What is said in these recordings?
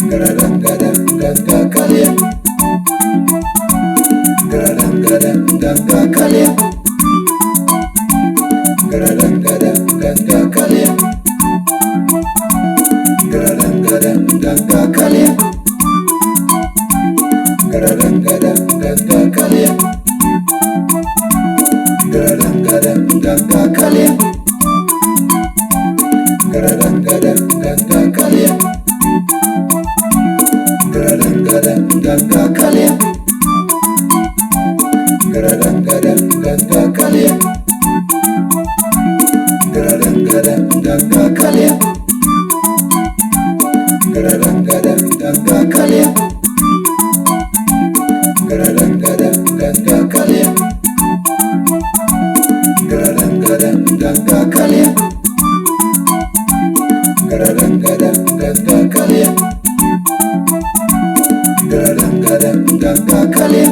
Ngarangada nganga kalịa. Ngarangada nganga kalịa. Ngarangada nganga kalịa. Ngarangada nganga kalịa. Ngarangada nganga kalịa. Ngarangada nganga kalịa. Ngarangada nganga kalịa. Ngarangada nganga kalịa. Ngarangada nganga kalịa. Ngarangada nganga kalịa. Ngarangada nganga kalịa. Ngarangada nganga kalịa. Ngarangada nganga kalịa. Ngarangada nganga kalịa. Ngarangada nganga kalịa.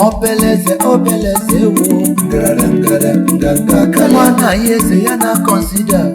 Obeleze, obeleze, wo. Mwana yeze yana consider.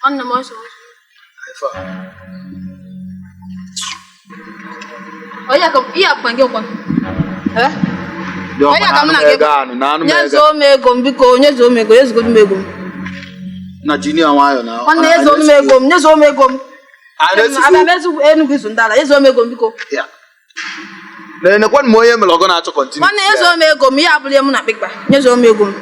Nwanne m ọsọ ọsọ. Onye ka ihe akpa gị kwa? Eh? Onye ka mụ na gị ego anụ na anụ m ego. Nyezuo m ego m biko, nyezuo m ego, nyezugo m ego m. Na junior nwayọ na. Nwanne nyezuo m ego m, nyezuo m ego m. Abịa m ezu Enugu izu ndị ala, nyezuo m ego m biko. Na-enekwanụ m onye mere ọgọ na-achọ kọntinu. Nwanne nyezuo m ego m, ihe abụrụ ihe mụ na kpịkpa. Nyezuo m ego m.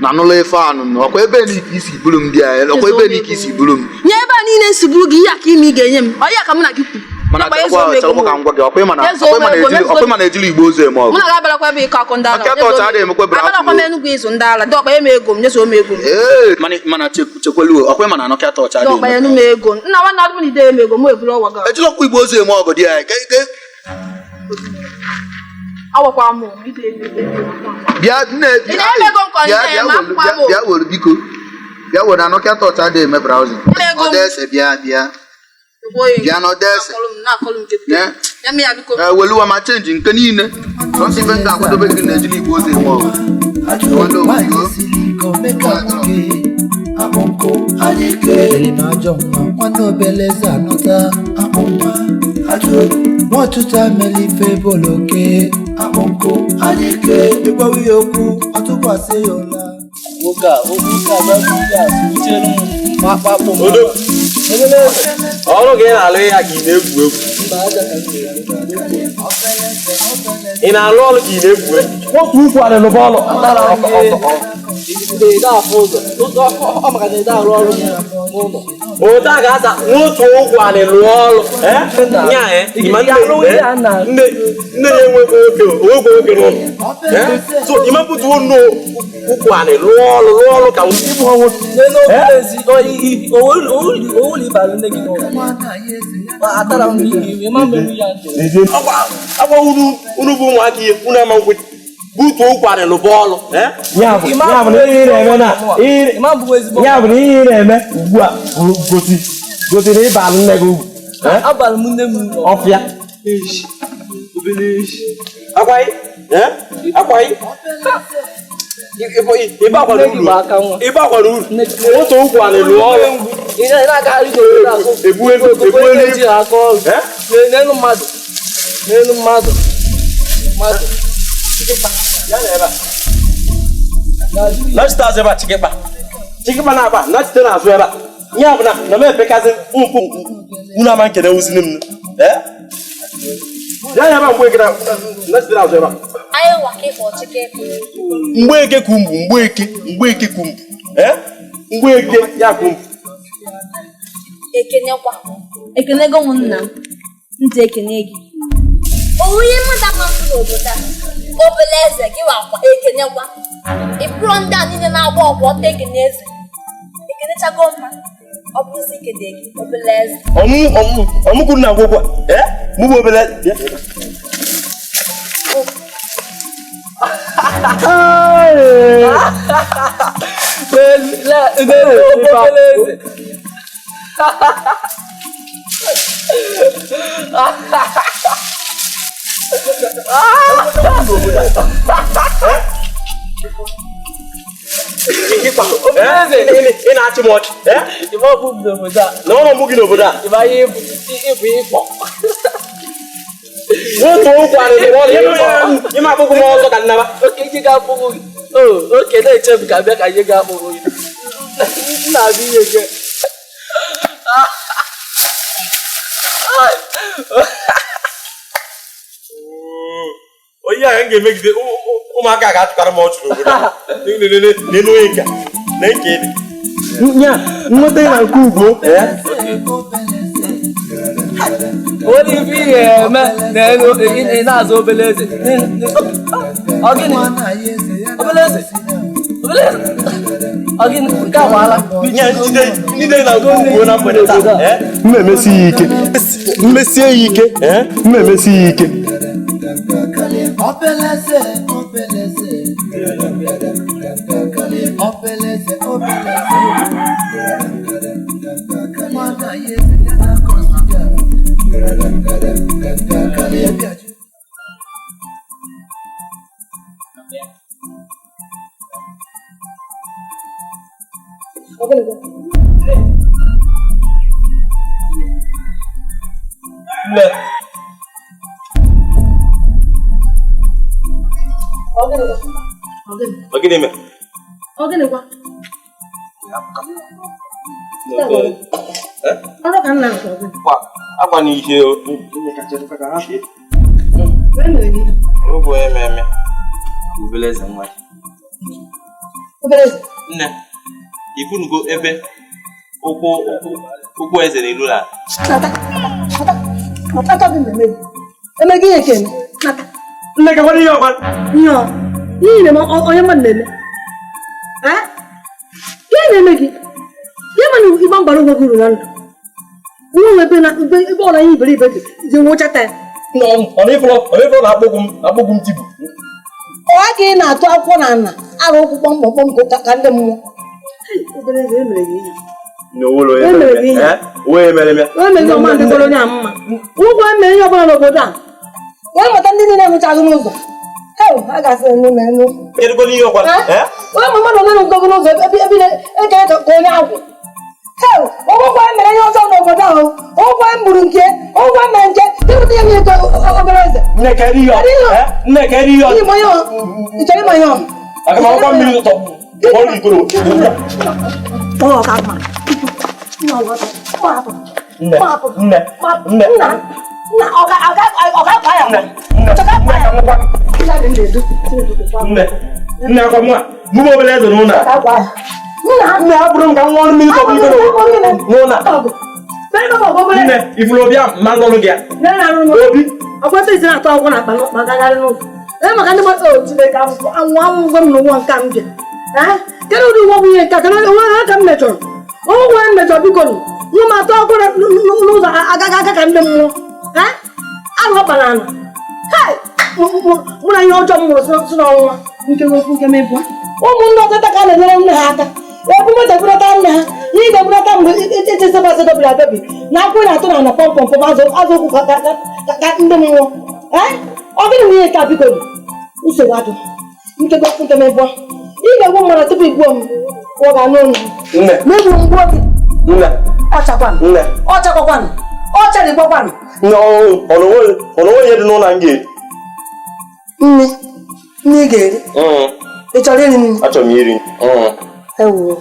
Na anụla ife anụ nụ, ọkwa ebe n'ike isi buru m dị anyị, ọkwa ebe n'ike isi buru m. Nye ebe a niile nsi buru gị, ihe a ka ime ị ga-enye m. Ọ ihe a ka mụ na gị kwu. Mana Ọkwa nyezuo m ego chekwa ka m. m gwa gị, ọkwa ịma na Nyezuo m ego m, ọkwa ịma na ejiri igbo ozu eme ọgụ. Mụ na gị abịarakwa ebe ịkọ akụ ndị ala. Aka tọọchị adịghị emekwa bravo. Abịarakwa m Enugu izu ndị ala. Dị ọkpa nye m ego m, nyezuo m ego m. Ee, mana chekwelu, ọkwa ịma na anọkịa tọọchị Dị adịghị ọkpa nye emekwa. m ego. Nna nwanne adị m na ide m ego, mụ eburu ọwa gị. Ejilọkwa igbo ozu eme ọgụ dị anyị. Awakwa m ide m ego. Bịa nne Ị na-eme ego nke bịa ọnyịnya bịa ya, ma welu akwụkwọ bịa m o. bịa welu biko. Bịa were anọkịa tọọchị adịghị eme braụzịn. Nye m ego m. Ọdese bịa bịa. Bịa n'ọdese. Na-akọlụ m, na-akọlụ m kepụta. Ne? Nye m ya biko. Ee, weluwa ma chenji nke niile. Sọsọ ife m ga-akwadobe gị na ejili igbo ozu eme ọgụ. Ajọ nwaanyị siri ike omeka nwoke akpụ nkụ adịke na ajọ nwa nwanne obele eze anọta akpụ nwa ajọ nwa ọtụtụ amela ife boloke akpụ nkụ adịke ịgwawa ya okwu ọtụkwasị ya ụla. Nwoke a, nwoke a bịa buru ya butere m ma akpakpọ m. Odo. Ọrụ gị na-alụ ya ka ị na-egwu egwu. Ị na-alụ ọrụ ka ị na-egwu egwu. Nwoke ukwu a na-alụ bọọlụ. Atara m ihe. Ị na-afụ ụzọ. Ụzọ ọ maka na ị na-arụ ọrụ n'ụlọ. Otu a ga-asa nwoke ụkwụ a na-alụ ọrụ. Nya ịma nne nne nne ya enwekwa nwoke onwekwa nwoke n'ụlọ. So ịma pụtuo nne ụkwụ a na-alụ ọrụ lụọ ọrụ ka Ịbụ ọnwụ n'elu obere ezi owuli ịbalụ nne gị n'ụlọ. Atara m ihe ịma mmegbu ya njọ. Akwa unu bụ ụmụaka ihe unu ama nkwe butuo ụkwụ a na-alụ bọọlụ. Ya bụ na ihe ị na-eme na Ịma mbụ ezigbo. ya bụ na ihe ị na-eme ugbu a bụ gosi gosi na ịba nne gị ugwu. Abalị m nne m ụlọ. Ọfịa. Akwaghị? Akwaghị? Ịba akwara uru. Ịba akwara uru. Otu ụkwụ a na-alụ ọrụ. Ị na-agagharị n'obodo azụ. Ebu elu ebu elu. Eji aka ọrụ. N'elu mmadụ. N'elu mmadụ. Mmadụ. Nachite azụ ebe a chikịkpa. Chikịkpa na-akpa nachite n'azụ ebe a. Ya bụ na na m epekasị mkpu unu ama nkene wuzini m. Ya ya ba mgbe nachite n'azụ ebe a. Mgbeke kumbu mgbeke mgbeke kumbu. Mgbeke ya kumbu. Ekenekwa. Ekenego m nna m. Ntị ekene gị. Onye mmadụ amasị n'obodo a. Obele eze gị wakwa ekenekwa. Ị bụrụ ndị a niile na-agba ọgwụ ọtọ ekene eze. Ekenechago mma. Ọ bụzi ikene gị obele eze. Ọmụ kwuru na agwụgwọ. Mụ bụ obele eze. Obele eze. Ị na-achị m ọchị. Ịma ọ bụ n'obodo a. Na ọrụ mụ gị n'obodo a. Ịma ihe ịbụ ịkpọ. Nwoke ụkwụ a na-eme ọrụ ịma akpụkpọ m ọzọ ka nnaba. Oke ihe ga-akpụkpụ gị. Oke na-eche m ka bịa ka ihe ga-akpụkpụ gị. M na-abịa ihe gị. Onye ahụ m ga-emegide ụmụaka ga-atụkara m ọchụ n'obodo a. N'elu onye nka na nke dị. Nya, nweta na nke ugbo. Onye ife ihe eme na ị na-azụ obele eze. Ọ gịnị? Obele eze? Obele eze? Ọ gịnị? Nke a gbaala. Nya, njide na nke ugbo na mgbede taa. M emesi ya ike. Mmesie ya ike. M emesi ya ike. Obeleze, obeleze, obeleze, obeleze, nwana ya eze ya na kọnsida. Ọ gịnị mere? Ọ gịnịkwa? Ọrụ ka nna nke ọgụ. Akwa n'ihe o. Ọ bụ onye mere. Obere eze nwa. Obere eze. Nne, ifunugo ebe ụkwụ eze na-eru na. Nata. Nata. Nata gị na-eme. Eme gị ihe kene. Nata. Nne ka ihe ọkwa. Ihe ọ. Ihe na onye mmadụ na-eme. Eh? Gịnị na-eme gị? Gị ma na ịgba mgbara onwe gị uru na ndụ. Nwa ebe na ebe ọla ihe iberibe dị ji nwụchata ya. Ọ na-ifụlọ na akpụkwụ m tibu. Ọ ka ị na-atụ akwụkwọ na ana arụ ụkwụ kpọmkpọmkpọm ka ndị mmụọ. Obere eze emere gị ihe. Emere gị ihe. O mere ọma ndịgoro onye a mma. Ụgwọ emere ihe ọbụla n'obodo a. Wee mụta ndị niile hụchaghị n'ụzọ. A ga-asị enu na enu. Onye ma mmadụ ole na-ụgọgụ n'ụzọ ebe na-ekere ka onye agwụ. Ụgwọ emere ihe ọzọ n'obodo ahụ. Ụgwọ m gburu nke, ụgwọ mere nke, ịpụta ihe niile obere eze. Nne ka eri ihe ọ. Ị chọrọ ịma ihe ọ? Aga m akwụkwọ mmiri ụtọ. Ụgbọrọ ikoro. Ọ ka mma. Nne, nne, nne. Nna, ọ ga-akwa ya. Nne, nne akwa mụ a, mụ bụ obere eze n'ụlọ a. Nne, hapụrụ m ka m ṅụọ mmiri tọgbọ ikoro n'ụlọ a. Nne, ifuru obi ahụ ma nlọrụ gị a. Obi. Ọkwa isi na-atụ akwụkwọ na akpa ma gagharị n'ụzọ. Ee, maka ndị mmadụ Chineke anwụ anwụgo m n'ụwa nke m bịa. Kedu ụdị ụgwọ bụ ihe nke a? Kedu onwe ha ka m mejọrọ? Onwe m mejọrọ biko nụ. Nwa m atụ akwụkwọ n'ụzọ agaghị aga ka ndị mmụọ. Arụ ọkpa na ala. Mụ na ihe ọjọọ m mụrụ si n'ọnwa nke okwu nke mebụa. Ụmụ ndị ọtụtụ ka a na-enyere nne ha aka. Ebu moto ebunata nne ha, ihe ga-ebunata mgbe echesebasị dobiri adobi na akwụ na-atụ na ana pọm pọm pọm azụ ụkwụ ka ndị mmụọ. Ọ gịnị bụ ihe nke a biko nsogbu adụ nke okwu nke mebụa. Ị ga-egbu mmadụ tupu igbuo m, ọ ga-anụ ọnụ. Ma egbu mgbuo gị. Ọchakwanụ. Ọchakwakwanụ. Ọcharịgbakwanụ. Ọ na onwe ihe dị n'ụlọ m ga-eri. Nne, nne ị ga-eri. Ị chọrọ iri nri? Achọrọ m iri. Ewuo.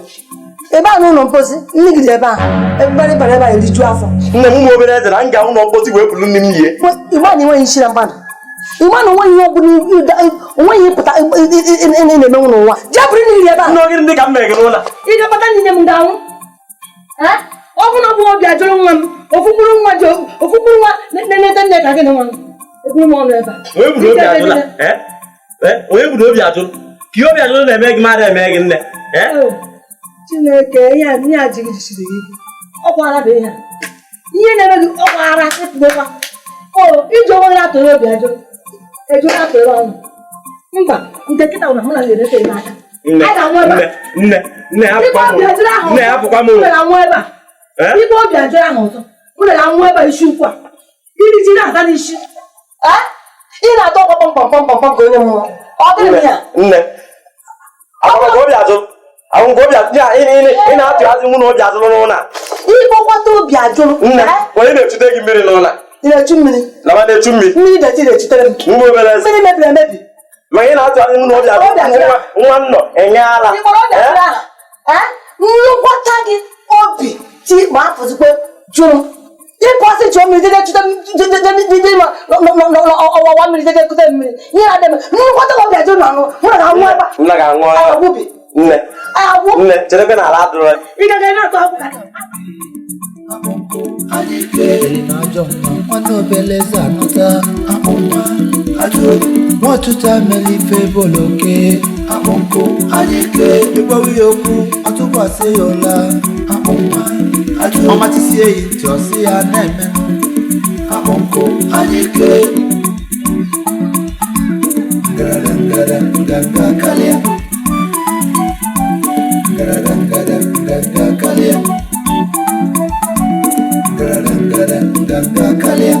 Ebe a n'ụlọ mposi, nne gị dị ebe a. Ebe bara ebe a eriju afọ. Nne m ụmụ obere eze na m ga ụlọ mposi wee pụrụ nne m yie. Ịma na enweghị isi na mmadụ. Ịma na onweghị ihe ọbụla onweghị ihe pụta na-emenwu n'ụwa. Jee bụrụ nri ebe a. Nne ogiri ndị ka m mere gị n'ụlọ. Ị ga-akpata nne m ga-anwụ. Ọ bụ na ọ bụ obi ajụrụ nwa m, ofu mkpụrụ nwa ji ofu mkpụrụ nwa na-enete nne ka gị na nwa m. Eburu m ọnụ ebe a. Onye gburu obi ajụla? Onye gburu obi ajụrụ? Ka ihe obi ajụrụ na-eme gị mmadụ eme gị nne. Chineke, ihe a ji gị jisiri gị. Ọ bụ ara bụ ihe a. Ihe na-eme gị ọ bụ ara ịpụgokwa. O iji onwe gị na-atụrụ obi ajụrụ. Ejụrụ atụrụ ọnụ. Mba, nke kịta na mụ na ga-erete gị n'aka. Nne, nne, hapụkwa m. Nne, hapụkwa m. Ebe a. Igbe obi ajụrụ ahụ ọzọ. Mụ na ga-anwụ ebe a isi ukwu a. Iri ji na-ata n'isi. Ị na-atọ ọkpọ kpọm kpọm kpọm kpọm ka onye mmụọ. Ọ dịrị m ya. Nne, ahụrụ obi ajụrụ. Ahụrụ obi ajụrụ. Ị na-atụ azụ mụ na obi ajụrụ n'ụlọ a. Ịkpọkwata obi ajụrụ. Nne, onye na-echute gị mmiri n'ụlọ a? Ị na-echu mmiri? Na ma na-echu mmiri. Mmiri deti na-echutere m. Mụ obere eze. Mmiri mebiri emebi. Ma ị na-atụ azụ mụ na obi ajụrụ. Nwa m nọ, enye ala. Ị kpọrọ obi ajụrụ ahụ? Nnukwata gị obi ti ma afụzikwe jụrụ. Ịkwasị chụọ mmiri dede chute dede ọwawa mmiri dede kute mmiri. Ihe na-adị m nnukwata obi ajụrụ na anụ mụ na ga-anwụ ebe a. Nna ga-anwụ ebe a. Agwụbi. Nne. Agwụ. Nne, cherekwe na ala adụrọ. Ị gaga na-atụ akwụkwọ. Nwanne obele eze anọta akpụ nwa nwa ọtụtụ amela ife boloke akpụ nkụ anyike ịgbawa ya okwu ọtụkwasị ya ụla akpụ nwa ọmatisie ya ntị ọsị ya na-emenụ akpụ nkụ anyike ngara ngara nganga karịa ngara ngara nganga karịa ngara ngara nganga karịa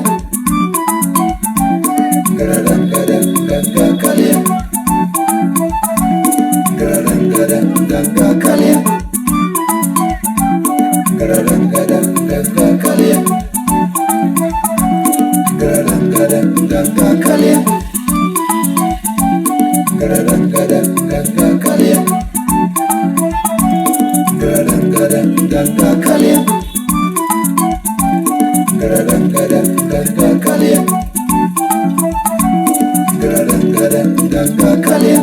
ngara ngara nganga karịa ngara ngara nganga karịa ngara ngara nganga karịa ngara ngara nganga karịa Ngarangara nganga karịa. Ngarangara nganga karịa. Ngarangara nganga karịa. Ngarangara nganga karịa.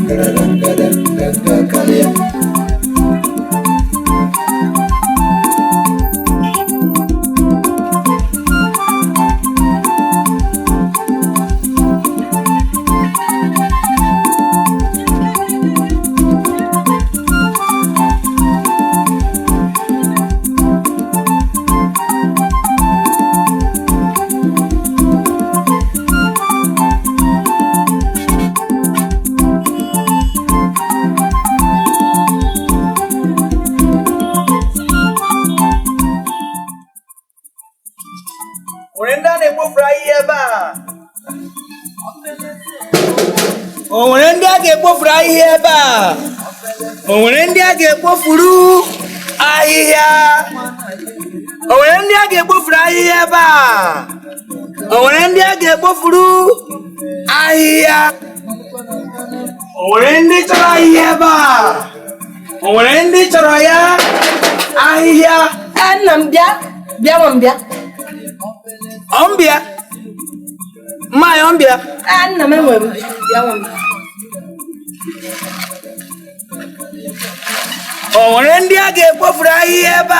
Ngarangara nganga karịa. O nwere ndị a ga-ekpofuru ahịhịa ebe a? O nwere ndị a ga-ekpofuru ahịhịa? O nwere ndị a ga-ekpofuru ahịhịa ebe a? O nwere ndị a ga-ekpofuru ahịhịa? O nwere ndị chọrọ ahịhịa ebe a? O nwere ndị chọrọ ya ahịhịa? Nna m bịa, bịa nwa m bịa. Ọ m bịa? Mma ya ọ m bịa? Nna m enwere m bịa nwa m. O nwere ndị a ga-ekpofuru ahịhịa ebe a?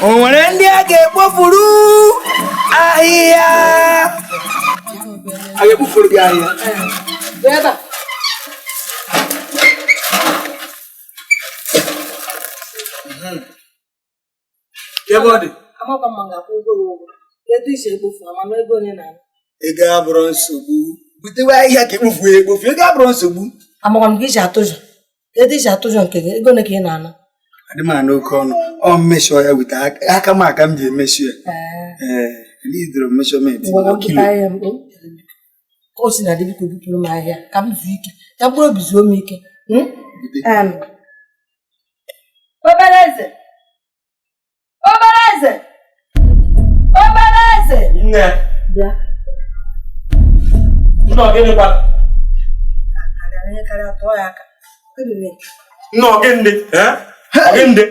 O nwere ndị a ga-ekpofuru ahịhịa? A ga-ekpofuru gị ahịhịa? Bịa ebe a. Ebe ọ dị? Amakwa m ma m ga-akwụ ụgwọ gị ụgwọ. Etu i si ekpofu, ama m ego onye na-ana. Ego abụrụ nsogbu. Butewe ahịhịa ka ekpofu ya ekpofu. Ego abụrụ nsogbu. Amakwa m ka i si atụjọ. Etu i si atụjọ nke gị, ego ole ka ị na-ana? Adị m ana oke ọnụ. Ọ mmeshọ ya wute aka m aka m ji emeshu ya. Ee, lidro meshọment. Ngwa ka m bute ahịa m. Ka o si na dị biko bupụrụ m ahịa ka m zuo ike, ka mkpụrụ obi zuo m ike. Obere eze! Obere eze! Obere eze! Nne. Bịa. Nne ọgịnịkwa? Ihe karịa tụọ ya aka. Nne ọgịnị? Ọgịnị?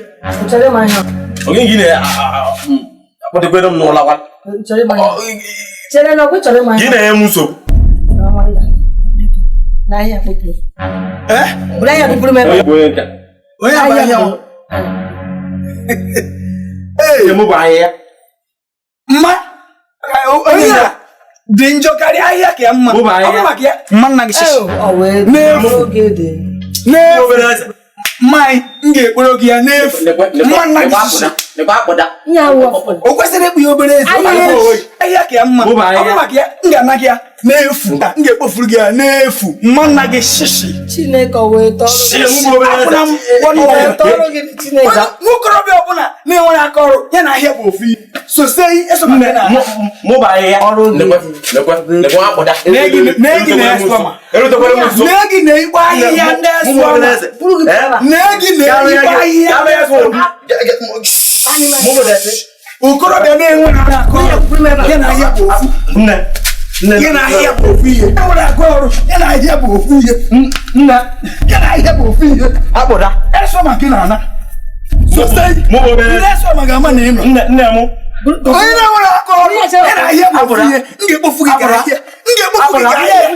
Chọrọ ịma ihe. Ọgịnị gị na-akpọdekwere m n'ụlọ kwa. Chọrọ ịma ihe. Chere na ọgwụ chọrọ ịma ihe. Gị na-enye m nsogbu. N'ahịa kpụkpụrụ. Bụrụ ahịa kpụkpụrụ m ebe. Onye bụ ahịa m? Ee, mụ bụ ahịhịa. Mma, onye a dị njọ karịa ahịhịa ka ya mma. Ọ bụ maka ya mma nna gị shishi. N'efu. N'efu. Mma anyị, m ga-ekporo gị ya n'efu. Mma nna gị shishi. O kwesịrị ịkpụ ya obere eze. Ahịhịa ka ya mma. Ọ bụ maka ya, m ga-ana gị ya n'efu. M ga-ekpofuru gị ya n'efu. Mma nna gị shishi. Chineke ọ wee tọrọ gị. Nwokorobịa ọbụla na-enwere aka ọrụ ya na ahịa bụ ofu ihe. Sosei eso maka na mụ bụ ahịhịa. Nne gị na-ekpo ahịhịa ndị esọma. Nne gị na-ekpo ahịhịa ndị esọma. Okorobịa na-enwere aka ọrụ ya na ahịa bụ ofu. Ya na ahịhịa bụ ofu ihe. Enwere aka ọrụ ya na ahịhịa bụ ofu ihe. Ya na ahịhịa bụ ofu ihe. Akpụda. Esọma gị na-ana. Sosei ndị esọma ga-ama na ị nọ. Nne mụ. Onye na-enwere aka ọrụ ya na ahịhịa bụ ofu ihe. M ga-ekpofu gị ka ahịhịa. M ga-ekpofu gị ka ahịhịa.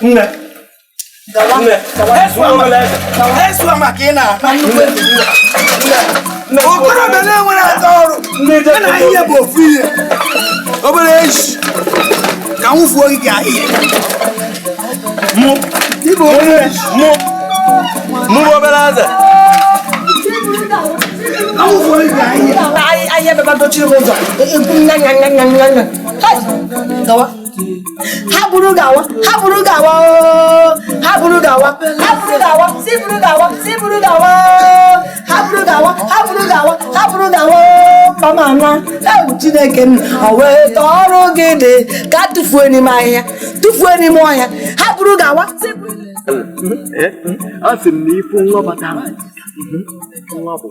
Nne. Esọma ka ị na-ana. Okorobịa na-enwere aka ọrụ ya na ahịhịa bụ ofu ihe. Obere eji ka m wụfuo gị ka ahịhịa. Mụ. Mụ bụ obere eze. Ka m wụfuo gị ka ahịhịa. Ahịa ebe dochiri m ụzọ. Ekwu m nya nya nya nya nya nya. Gawa. Ha buru gawa, ha buru gawa, ha buru gawa, ha buru gawa, si buru gawa, si buru gawa, ha buru gawa, ha buru gawa, ha buru gawa, mama nwa, ewu Chineke m, ọ wee tọọrọ gị dị ka tụfuo n'ime ahịhịa, tụfuo n'ime ọhịa, ha buru gawa, si buru. A sị m na ifu nwa batara. Nwa bụ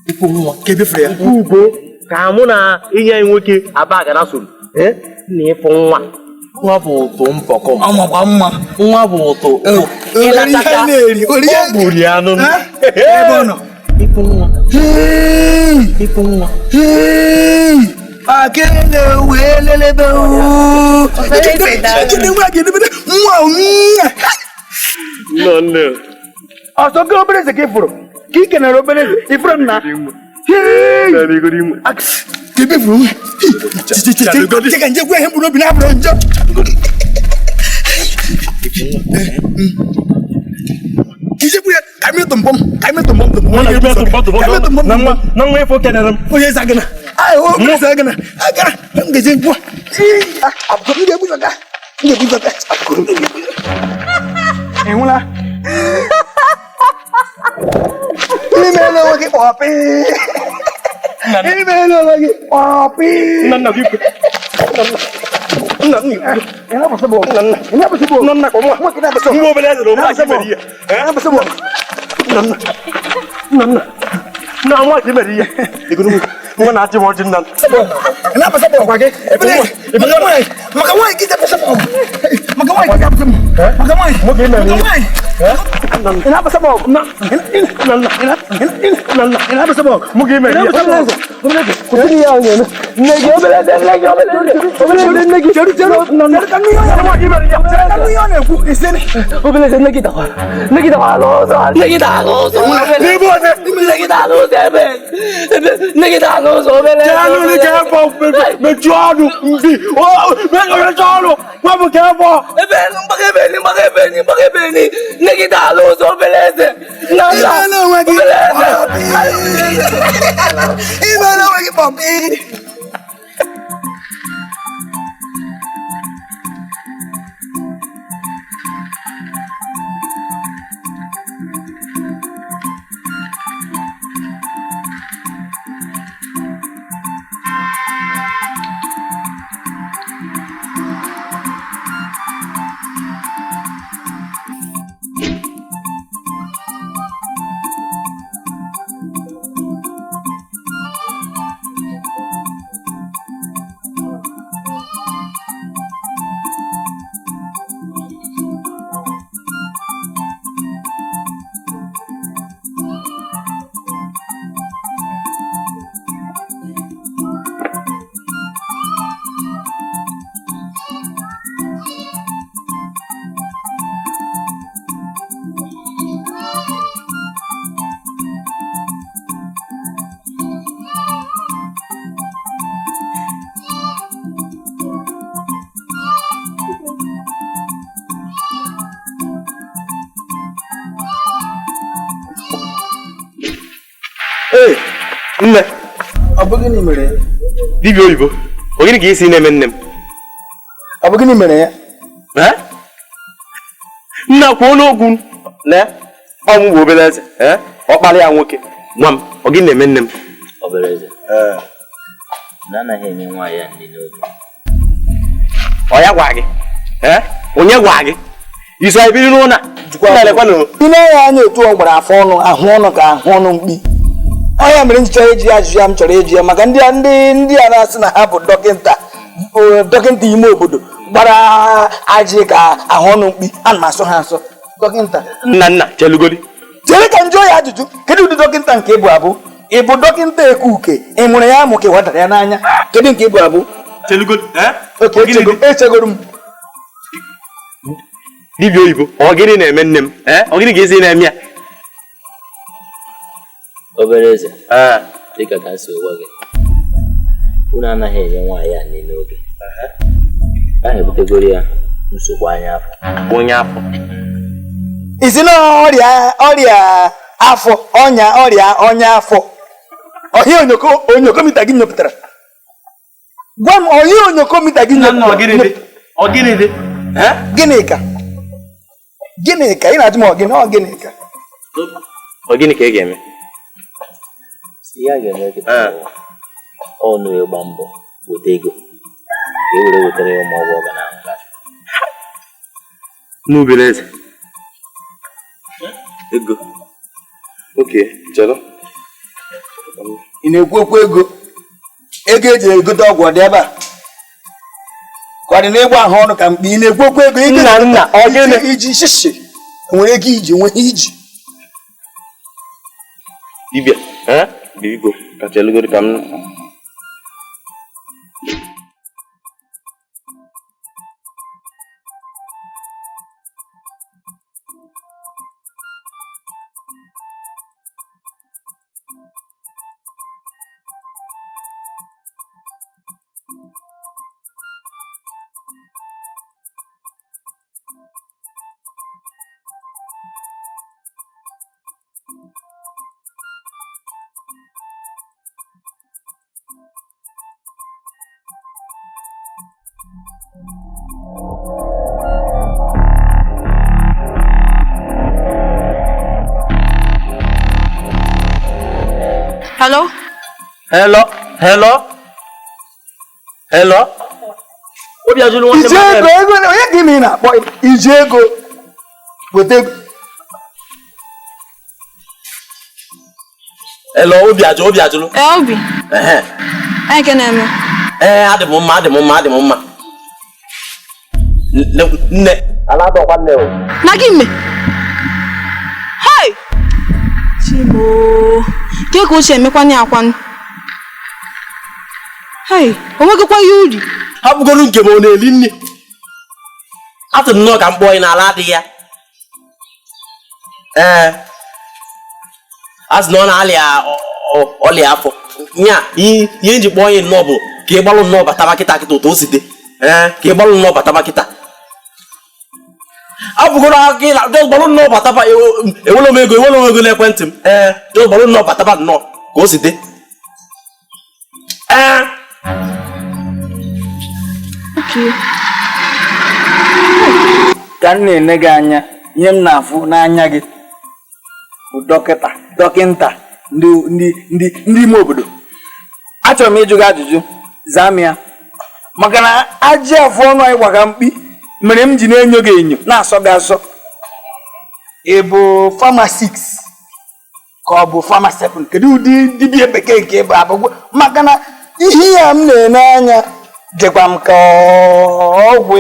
Ifu nwa, ka ebefere ya. Ugo. Ka mụ na enyi anyị nwoke Abagana soro na ịfụ nwa. Nwa bụ ụtụ mpọkọ. Ọmakwa mma. Nwa bụ ụtụ. Ọ gburu ya anụ. Ebe ọ nọ. Ịfụ nwa. Ịfụ nwa. Akele wee lelebe ooo. Nwa nne. Ọsọ gị obere eze ka ị fụrụ. Ka ị kenere obere eze, ị fụrụ m na. Kebe fụrụ m. Cheka nje gwa ihe mkpụrụ obi na-abụrụ njọ. Na nwa ifo kenere m. Onye eze agana. Ai, o eze agana. Agara, m ga-eje gwa. M ga-ebu zọga. M ga-ebu zọga. Ị hụla? Imeela onwe gị kpọpị. Imeela onwe gị kpọpị. Nna nna gị. Nna nna. Nna nna. Nwa obere eze na ụmụ aka mere ihe. Nna nna. Nna nna. Nna nwa ka mere ihe. Nwa na-achị m ọchị nna. Maka nwaanyị gị zapụsị m. Maka nwaanyị gị zapụsị m. Maka nwaanyị. Maka nwaanyị. Ị na-apụsị m ọgụ. Nna nna. Nna nna. Ị na-apụsị m ọgụ. Mụ gị mere ihe. Kwụsị ihe ahụ na-eme. Nne gị obere eze, nne gị obere eze, obere eze nne gị. Cheru cheru. Cheru ka nnu ihe ọ na-ekwu. Obere eze nne gị dakwara. Nne gị dakwara n'ụzọ. Nne gị dara n'ụzọ. Nne gị dara n'ụzọ ebe. Nne gị dara n'ụzọ obere eze. Chelụ ka efọ mechie ọnụ mbi. Mechie ọnụ. Nwa bụ ka efọ. Ebe mgbaga ebe ni mgbaga ebe ni mgbaga ebe ni. Nne gị dara n'ụzọ obere eze. Nna nna. Imeela onwe gị. Obere eze. Imeela onwe gị kpọpị. Ee, nne. Ọ bụ gịnị mere ya? Dibịa oyibo, ọ gịnị ka isi na-eme nne m? Ọ bụ gịnị mere ya? Nna kwuo n'okwu na ọ mụ bụ obere eze, ọ kpara ya nwoke. Nwa m, ọ gịnị na-eme nne m? Obere eze. Na anaghị enye nwaanyị a nri n'oge. Ọ ya gwa gị? Onye gwa gị? Iso anyị biri n'ụlọ a? Ị na-enye anya otu ọ gbara afọ ọnụ, ahụ ọnụ ka ahụ ọnụ mkpi. Ọ ya mere m chọrọ iji ajụjụ ya m chọrọ iji ya maka ndị a na-asị na ha bụ dọkịta dọkịta ime obodo gbara ajị ka ahụ ọnụ mkpi, ana m asụ ha asụ dọkịta. Nna nna chelugodi. Chere ka m jụọ ya ajụjụ, kedu ụdị dọkịta nke ị bụ abụ? Ị bụ dọkịta eke uke, ị mụrụ ya amụ ka ị wadara ya n'anya? Kedu nke ị bụ abụ? Chelugodi. Echegoro m. Dibịa oyibo, ọ gịnị na-eme nne m? Ọ gịnị ka esi na-eme ya? Obere eze, dịka ka m si gwa gị, unu anaghị enye nwaanyị a nri n'oge. A na-ebutegoro ya nsogbu anya afọ. Onye afọ. Isi na ọrịa afọ, ọnya ọrịa ọnya afọ. Ọhịa onyokomita gị nyopụtara. Gwa m ọhịa onyokomita gị nyopụtara. Ọ gịnị dị? Gịnị ka? Gịnị ka ị na-ajụ m ọ gịnị ọ gịnị ka? Ọ gịnị ka ị ga-eme? Ihe a ga-eme kịta bụ ọnụ ịgba mbọ weta ego ka e were wetara ya ụmụ ọgwụ ọ ga na-aṅụ. N'obere eze. Ego. Oke, chere. Ị na-ekwu okwu ego? Ego eji egote ọgwụ ọ dị ebe a? Ka ọ dị n'ịgba ahụ ọnụ ka mkpi ị na-ekwu okwu ego Nna, nna, ọ gịnị? Iji shishi nwere ego iji nwee iji. Dibịa, eh? Biko, ka chelugoro ka m Hello? Hello, hello, hello. Obi ajụlụ nwanne Iji m ego ego onye ka ị na-akpọ iji ego weta ego. Hello, Obi ajụ, Obi ajụlụ. Ee, Obi. Ehe. Anyị ke na-eme. Ee, adị m mma, adị m mma, adị m mma. Nne, ala adọkwa nne o. Na gị mme. Hey! Chimo. Ke ka o si emekwanụ ya akwanụ? Hey, o nwegokwa ihe uri. Hapụgoro nke m ọ na-eli nne. Atụ m nnọọ ka m kpọọ ị n'ala adịghị ya. Ee. A sị na ọ na-alịa ọlịa afọ. Nya, ihe nji kpọọ ya nnọọ bụ ka ị gbalụ nnọọ bataba kịta kịta otu o si dị. Ee, ka ị gbalụ nnọọ bataba kịta. Abụgoro aka ị na just gbalụ nnọọ bataba ewelo m ego ewelo m ego n'ekwentị m. Ee, just gbalụ nnọọ bataba nnọọ ka o si dị. Ee. Ka m na-ene gị anya, ihe m na-afụ n'anya gị bụ dọkịta dọkịnta ndị ndị ndị ndị ime obodo. Achọrọ m ịjụ gị ajụjụ, zaa m ya, maka na ajị afụ ọnụ anyị gbaga mkpi mere m ji na-enyo gị enyo na-asọ gị asọ. Ị bụ pharmacist ka ọ bụ pharmacist? Kedu ụdị dibịa bekee nke ị bụ abụgwọ? Maka na ihe ya m na-ene anya dịkwa m ka ọgwụ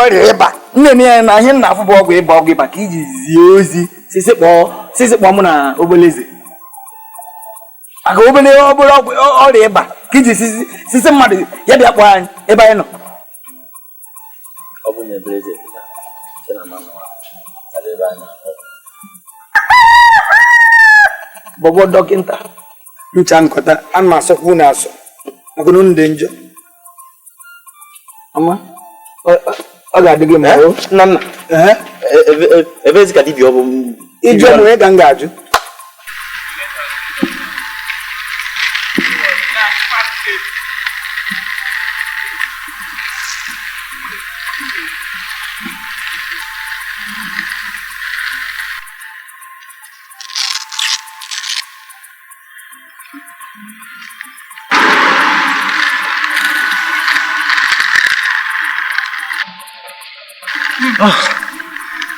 ọrịa ịba. M na-ene ya na ihe m na-afụ bụ ọgwụ ịba, ọgwụ ịba ka iji zie ozi sisi kpọọ mụ na obeleze maka obere obere ọgwụ ọrịa ịba ka iji sisi mmadụ ya bịa kpọọ anyị ebe anyị nọ. Ọ bụ na ebeleze pụta, sị na mmanụ a, ebe anyị nọ. Bọbọ dọkịnta ncha nkọta ana m asọkwu na asọ maka na unu dị njọ. Ama ọ ga-adị gị mma. Nna nna. Ebezi ka dibịa ọ bụ? Ịjụ m onye ka m ga-ajụ.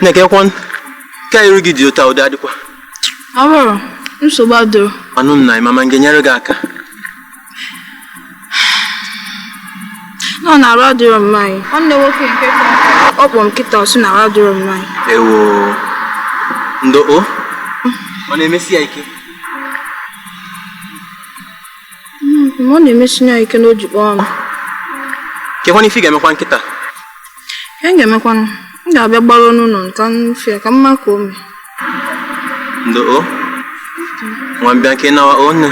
Nneka, ka iru gị dị ụta ụdị adịkwa. Ọ bụrụ nsogbu adịrọ. Anụ nna mama m ga-enyere gị aka. Nọ na arụ adịrọ mma anyị. Nwanne nwoke nke ọ kpọrọ nkịta ọsị na arụ adịrọ mma anyị. Ewo. Ndo o? Ọ na-emesi ya ike? Ọ na-emesi ya ike na o ji kpọọ m. Kekwana ife ị ga-emekwa nkịta? Ihe m ga-emekwanụ, m ga-abịa gbara n'ụlọ nka mfe ka mma ka o mee. Ndo o? Nwa mbịa nke nawa o nne.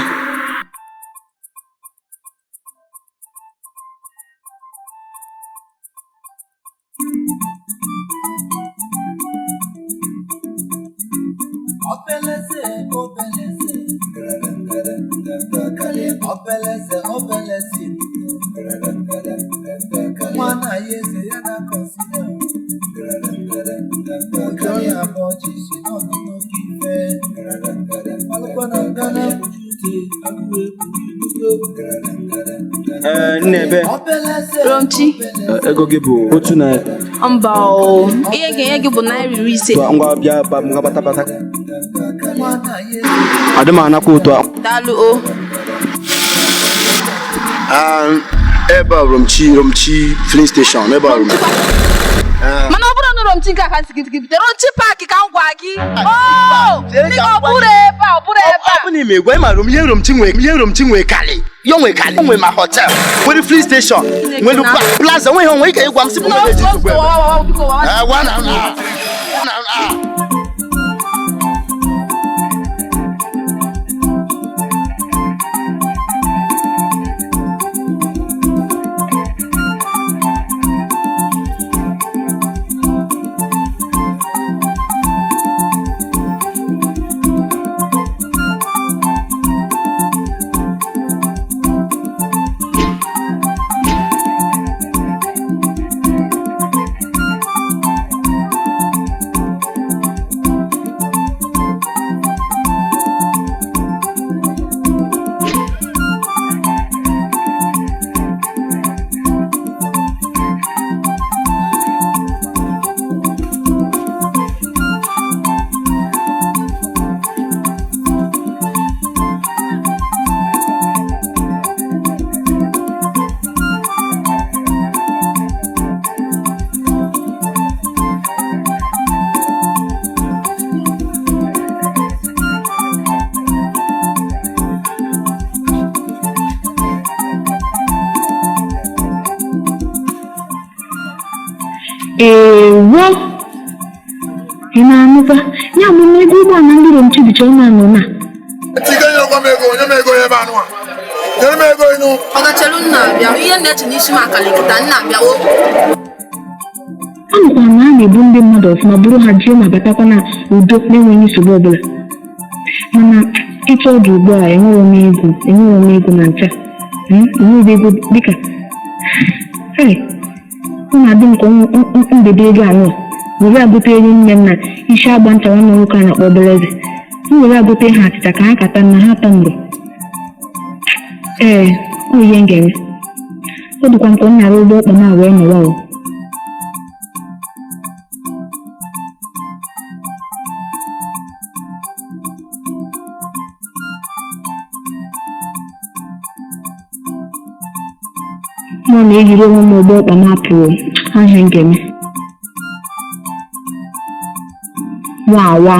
Obeleze, obeleze, nwa na ya eze ya na kọnsida. Ojo ya bụ ọchịchị nọ n'oke ife. Ọlụkwa na ngana ute agụụ egwu. Nne ebe. Ronchi. Ego gị bụ ₦1. Mba o, ihe ga-enye gị bụ ₦50. Ngwa bịa ngwa bata bata. Adị m anakwa ụtọ. Daalụ o. Ebe a Romchi Romchi filling station ebe a Romchi. Mana ọ bụrụ na Romchi nke a ka m si gị bute Romchi paakị ka m gwa gị. Oo, ọ bụrụ ebe a, ọ bụrụ ebe a. Ọ bụ n'ime egwu ịma rom ihe Romchi nwe ihe Romchi nwe kalị. Yo nwe kalị. O nwe ma hotel. Nwere filling station. Nwere plaza nwe ihe onwe ike ịgwa m sị bụ nwere eji nsogbu ebe. Gwa na na. Na na. Ewo! Ị na-anụkwa? Ya bụ na ego ụgbọala ndị Romchi dịcha ọnụ anọ na. Ọ gachelu nna abịa, ihe na-eche n'isi m akali kịta nna abịa o. Anụkwara m na a na-ebu ndị mmadụ ọfụma buru ha jee ma batakwa na udo na-enweghị nsogbu ọbụla. Mana ịchọ ọdụ ugbu a enwero m ego, enwero m ego na ncha. Enweghị ego dịka Hey, ọ na-adị m ka mbebe ego anọ were agote elu nne m na isi agba ncha nwanne nwoke a na-akpọ obere eze. M were agote ha achịcha ka ha kata na ha tamụrụ. Ee, ọ ihe m ga-eme. Ọ dịkwa m ka m nyara ụgbọ ọkpa m a wee nọwa o. Mụ na-eyiri onwe m ụgbọ ọkpa m apụrụ ahịa m ga-eme. Nwa awa.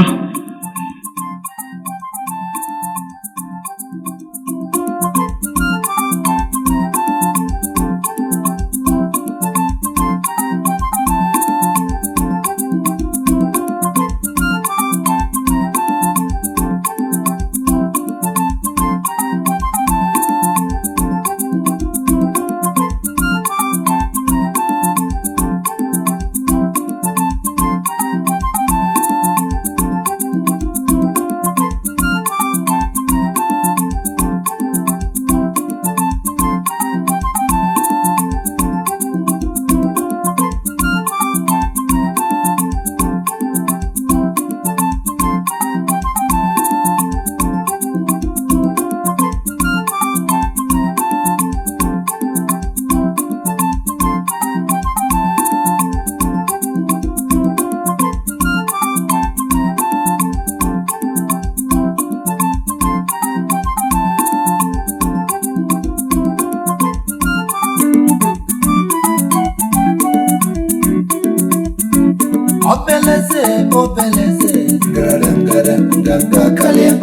Obeleze, obeleze,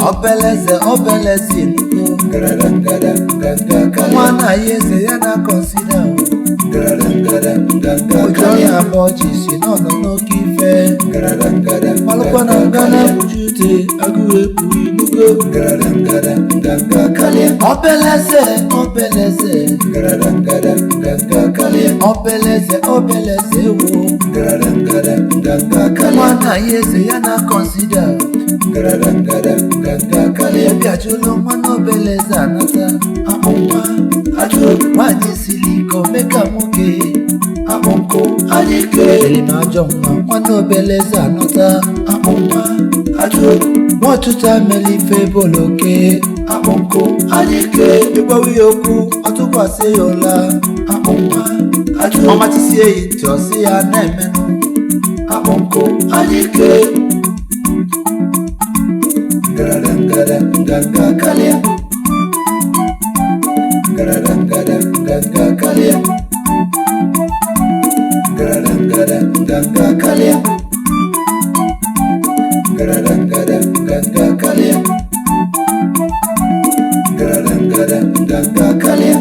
obeleze, obeleze nnukwu. Nwa na ya eze ya na kọnsida ụjọ na-agba ọchị si n'ọnọ n'oke ife malụkwa na ngana kpuchi ute agụụ ekpughi nugo. Obeleze, obeleze, obeleze, obeleze ewo. Nwa na ya eze ya na kọnsida bịajụlụ nwa na obeleze anata akpụ nwa ajụ nwaanyị siri ike omeka nwoke akpụ nkụ anyị kelere na ajọ nwa nwanne obeleze anata akpụ nwa ajụ nwa ọtụtụ amela ife boloke akpụ nkụ anyị ke ịgbawa ya okwu ọtụkwasị ya ụla akpụ nwa ajụ ọmachisie ya ntị ọsị ya na-emenụ akpụ nkụ anyị ke nganga kalịa. Nganga karịa. Ngarada nganga karịa. Ngarada nganga karịa. Ngarada nganga karịa.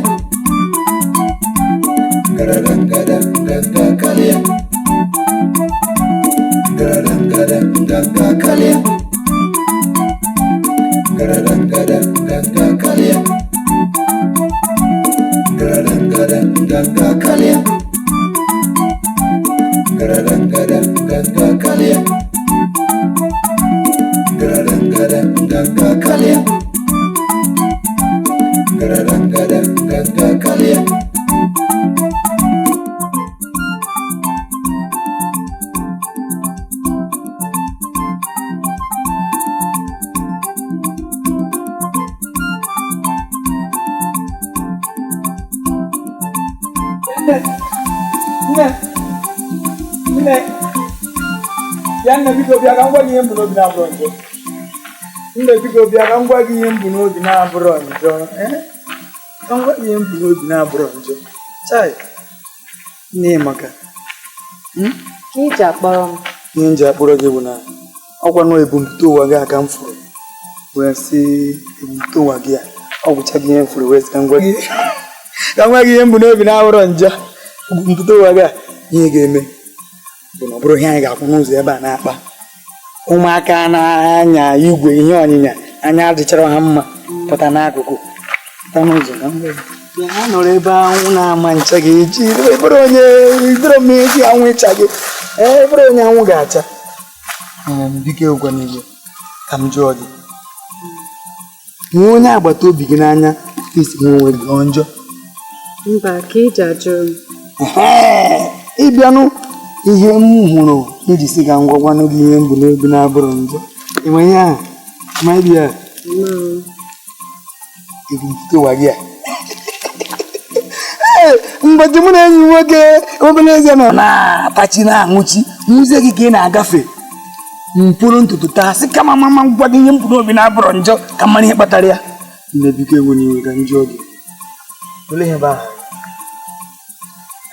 Ngarada nganga karịa. Ngarada nganga karịa. Ngarada nganga karịa. Ngarada nganga karịa. Ngarada nganga karịa. Ngarada nganga karịa. Ngarada nganga karịa. Nne, nne, ya nne biko bịa ka m gwa gị ihe m bụ n'obi na-abụrọ njọ. Nne biko bịa ka m gwa gị ihe m bụ n'obi na-abụrọ njọ. Ka m gwa gị ihe m bụ n'obi na-abụrọ njọ. Chai, nne maka. Iji akpọrọ m. Ihe m ji akpọrọ gị bụ na ọkwa nọ ebumpụta ụwa gị a ka m fụrụ. Wee sị ebumpụta ụwa gị a, ọ gwụcha gị ihe m fụrụ wee sị ka m gwa gị. Ka m gwa gị ihe m bụ n'obi na-abụrọ njọ. Ebumpụta ụwa gị a, ihe ga-eme bụ na ọ bụrụ ihe anyị ga-akwụ n'ụzọ ebe a na-akpa. Ụmụaka na-anya igwe ihe ọnyịnya anya adịchara ha mma pụta n'akụkụ pụta n'ụzọ ka m gwa gị. Ha nọrọ ebe anwụ na-ama ncha gị eji ịbụrụ onye ịdọrọ m eji anwụ ịcha gị ee ịbụrụ onye anwụ ga-acha. Biko egwa n'igwe ka m jụọ gị, nwee onye agbata obi gị n'anya isi nwe onwe gị ọ njọ? Mba, ka iji ajụ m. Ịbịanụ ihe m hụrụ iji si ka m gwagwanụ gị ihe m bụ n'obi na-abụrụ njọ. Ị ma ihe ahụ? Ma ịbịa ebumpụta ụwa gị a. Ee, mgbe mụ na enyi m nwoke obere eze nọ na-atachi na-aṅụchi nwuzie gị ka ị na-agafe mkpụrụ ntutu taa sị kama mama gwa gị ihe m bụ n'obi na-abụrụ njọ ka mara ihe kpatara ya. Nne biko ewe n'iwe ka m jụọ gị, olee ihe bụ aha?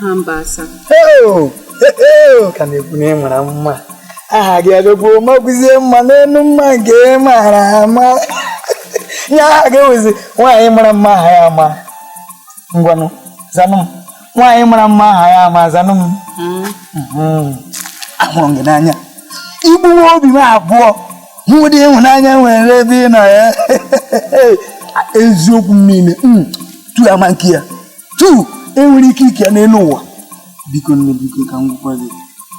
Ha mba asa. Ka na-ekwu na ị mara mma, aha gị abịakwuo makwuzie mma n'elu mma nke ị mara ama. Ya aha gị wụzi nwaanyị mara mma aha ya ama. Ngwanụ zanụ m, nwaanyị mara mma aha ya ama, zanụ m. Ahụrụ m gị n'anya, igbuwe obi m abụọ, hụ ụdị ịhụnanya nwere ebe ị nọ ya. Eziokwu m niile tu ama nke ya tu enwere ike ike ya n'elu ụwa. Biko nne, biko ka m gwakwa gị,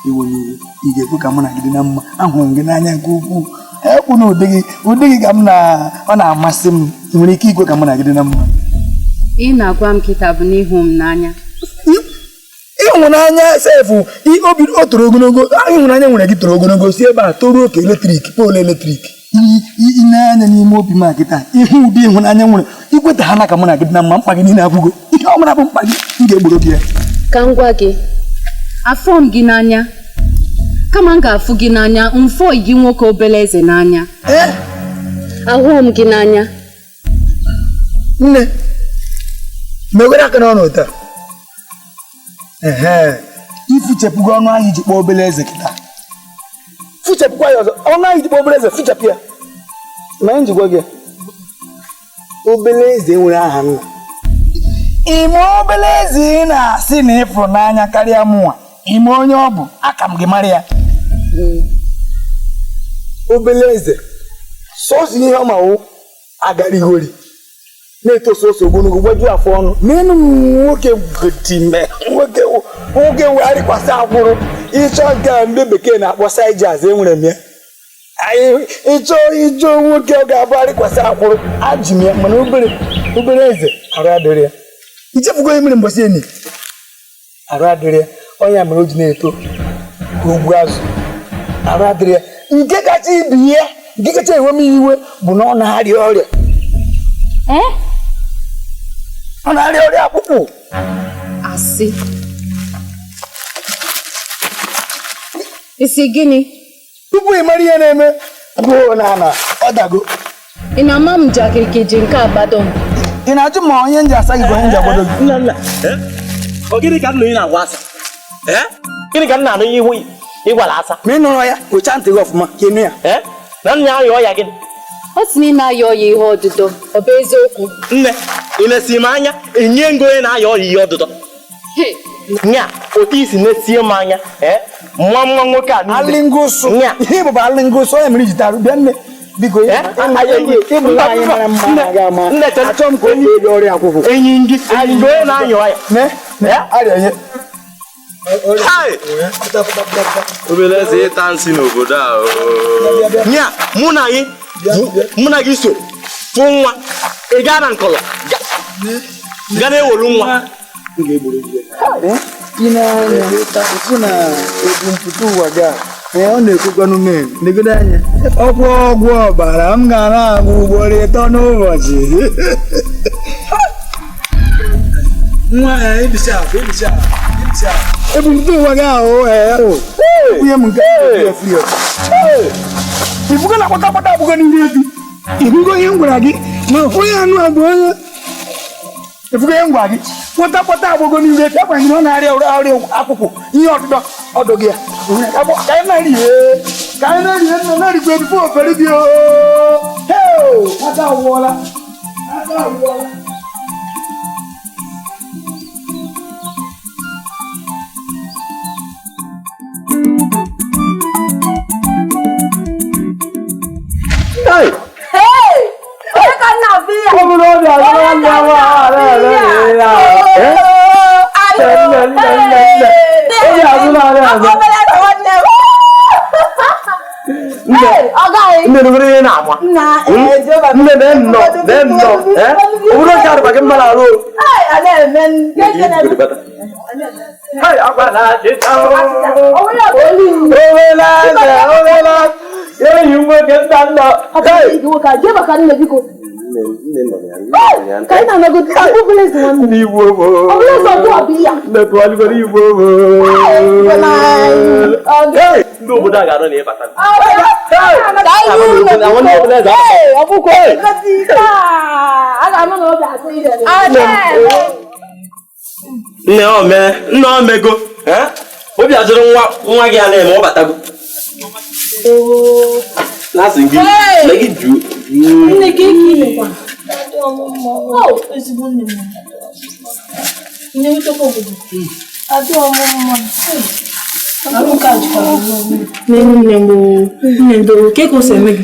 ewe iwe, ị ga-ekwe ka mụ na gị dị na mma? Ahụrụ m gị n'anya nke ukwuu, ekwu na ụdị gị ụdị gị ka m na ọ na-amasị m. Ị nwere ike ikwe ka mụ na gị dị na mma? Ị na-agwa m kịta bụ n'ihu m n'anya. Ịhụnanya sefu obi o toro ogologo, ịhụnanya nwere gị toro ogologo si ebe a toruo ka eletrik poolu eletrik. Ị na-anya n'ime obi m a kịta, ịhụ ụdị ịhụnanya nwere, ikweta ha na ka mụ na gị dị na mma, mkpa gị niile agwụgo. Ihe ọ bụla bụ mkpa gị, m ga-egboro gị ya. Ka m gwa gị, afọ m gị n'anya, kama m ga-afụ gị n'anya, mfọ gị nwoke obere eze n'anya. Ahụọ m gị n'anya. Nne, megwere aka n'ọnụ taa. Ifuchepụgo ọnụ ahụ iji kpọọ obere eze kịta, fụchapụkwa ya ọzọ, ọnụ ahụ iji kpọọ obere eze, fụchapụ ya. Ma njikwa gị, obere eze nwere aha nna. Ime obere eze ị na-asị na ịfụrụ n'anya karịa mụnwa, ime onye ọ bụ, aka m gị mara ya. Obere eze sọsọ ihe ọ ma wụ agarigori na-eto sọsọ ogologo gbajuo afọ ọnụ n'elu m. Nwoke gotime nwoke nwoke wegharịkwasị akwụrụ ịchọ nke a ndị bekee na-akpọ saijaz, enwere m ya. Anyị ịchọ ịchọ nwoke ọ ga-abụ arịkwasị akwụrụ, ajị m ya. Mana obere obere eze arụ adịrị ya. Ichefugo ihe mere mbọsị enyi arụ adịrị ya, ọnya mere o ji na-eto ka ogbu azụ. Arụ adịrị ya. Nke kacha ibi ya, nke kacha enwe m iwe bụ na ọ na-arịa ọrịa. Ọ na-arịa ọrịa akpụkpụ. Asị. Isi gịnị? Tupu ị mara ihe na-eme, gụọ na ana ọ dago. Ị na-ama m njakịrị ka iji nke agbado m? Ị na-ajụ ma onye nji asa gị bụ onye nji agbado gị. Nna nna. Ọ gịnị ka nna ị na-agwa asa? Gịnị ka nna anụ ihu ịgwara asa? Ma ị nụrụ ya, kpochaa ntị gị ọfụma ka ị nụ ya. Na nna ya ọya gịnị? Ọ sị na ị na-ayọ ọya ihe ọdụdọ, ọ bụ eziokwu? Nne, ị na-esi m anya enye ngo onye na-ayọ ọya ihe ọdụdọ. Nya, otu isi na-esie m anya, nwa nwa nwoke a niile. Alịngụsụ. Ihe bụ alịngụsụ, onye mere iji tarụ bịa nne. Biko, ịbụ nwaanyị mara mma na-aga ama. Achọ m ka onye eri ọrịa akwụkwọ. Enyi gị, enyi gị onye na-ayọ ọya. Arịa ihe. Obere eze ịta nsị n'obodo a. Nya, mụ na gị so fụ nwa, ị gaa na nkọlọ, gaa na-ewolu nwa. Ị na-anya ịfụ na ebumpụta ụwa gị a, ọ na-ekwukwanụ men negodo anya ọgwụ ọgwụ ọbara m ga na-aṅụ ugboro 3 n'ụbọchị. Nwa ebumpụta ụwa gị ahụ nwunye m nke ifugo na kpata abụgo n'ihu ebi ihugo ihe m gwara gị na onye anụ a bụ onye ifugo ihe m gwara gị kpata agbụgo n'ihu ebi akwa gị na ọ na-arịa ọrịa akwụkwụ ihe ọdụdọ ọdụ gị ya ka anyị na-eri nna na-erikwa ebife ofere gị aka awụọla aka awụọla. Hey! Onye ka nna bụ ya? Ọ bụrụ obi azụrụ nne m Obi azụrụ arịa azụ. Nne nugoro ihe na-ama. Nne na-nnọ na-nnọ. Ọ bụrụ oge arụba gị mma na-arụ. Hey, akwa na-achịcha. Owela eze, owela. Enyi m nwoke nna nna. Jee maka nne biko. Ka anyị na-anagote obere eze nwanne. Igbo bụ. Obere eze ọdụ ọbụ ya. Nnekwu ọlụgoro Igbo bụ. Ndị obodo a ga-anọ na ịbata. Nne ome, nne omego. Obi ajụrụ nwa gị a na-eme ọ batago. Na-asị gị, na gị jụụ. Nne ka ike imekwa. Ezigbo nne m. Nne nwetakwa obodo. Adị ọmụmma. Ahụ ka jikwara nne nne m nne ndo ke ka o si eme gị?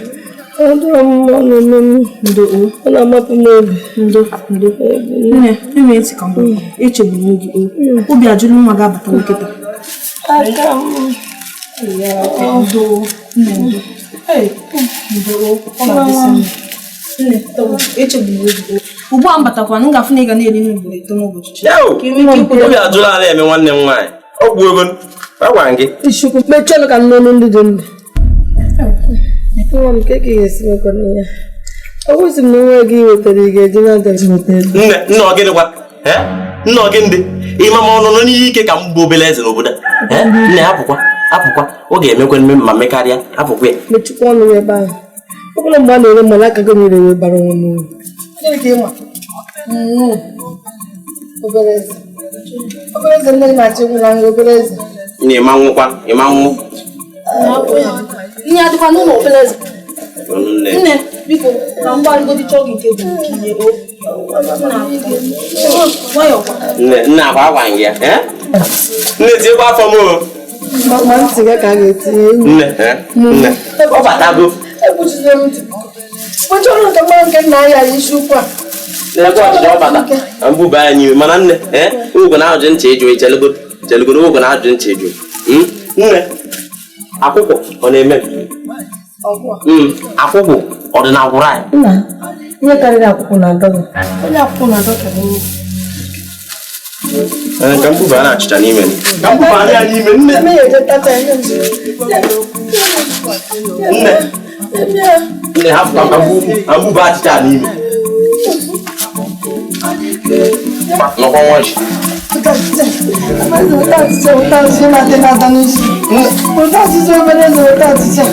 Adị ọmụmma na-eme m ndo ọ na-amapụ m obi ndo ndo. Nne eme ntị ka mbụ echegburu m gị obi ajụrụ nwa gị abata nkịta. Aka m. Ndo nne ndo. Ndo ọ na-adịsị m. Nne echegburu m gị. Ugbu a m batakwa m ga-afụ na ị ga na-eri nri ugboro 3 n'ụbọchị. Obi ajụla na-eme nwanne m nwaanyị. Ọ gwụ ego agwara gị. Ishukwu mechie ọnụ ka m n'ọnụ ndị dị ndụ. Nwa m ka ị ga-esi mekwa n'ihe. Ọ bụzi m na nwa gị wetara ị ga-eji na-ada weta ego. Nne, nna ọ gịnịkwa? Nna ọ gị ndị? Ịma ma ọ nọ n'ihe ike ka m bụ obere eze n'obodo a. Nne hapụkwa, hapụkwa. Ọ ga-emekwa ma mekarịa, hapụkwa ya. Mechikwa ọnụ ya ebe ahụ. Ọ bụla mgbe a na-ere mmanụ aka gị nyere ya bara onwe n'uru. Gịnị ka ị ma? Obere eze. Obere eze nne gị na-achọ egwu na obere eze. Nne ịma nwụkwa, ịma nwụ. Nne adịkwa n'ụlọ obere eze. Nne, biko, ka m gbarịgodi chọọ gị nke bụ nke ihe o. Nne, nne akwa agwa gị ya. Nne tinyekwa afọ m o. Ma ntị gị ka a ga-etinye. Nne, nne, ọ batago. Ekpuchite m ntị. Kpọchọrọ nke mara nke nna ya isi ukwu a. Nlekwa ọchịchị ọ bata na mbuba ya n'ime mana nne ogwe na-ajụ ntị ịjụ chelugodo ogwe na-ajụ ntị ịjụ. Nne akwụkwọ ọ na-eme akwụkwọ ọ dị na agwụrụ anyị? Nna, ihe karịrị akwụkwọ na-adọ gị. Onye akwụkwọ na-adọ ka gị. Ka mbuba ya na-achịcha n'ime. Ka mbuba ya n'ime nne. Nne nne hapụ ka mbuba achịcha n'ime. Nọkwa nwachi.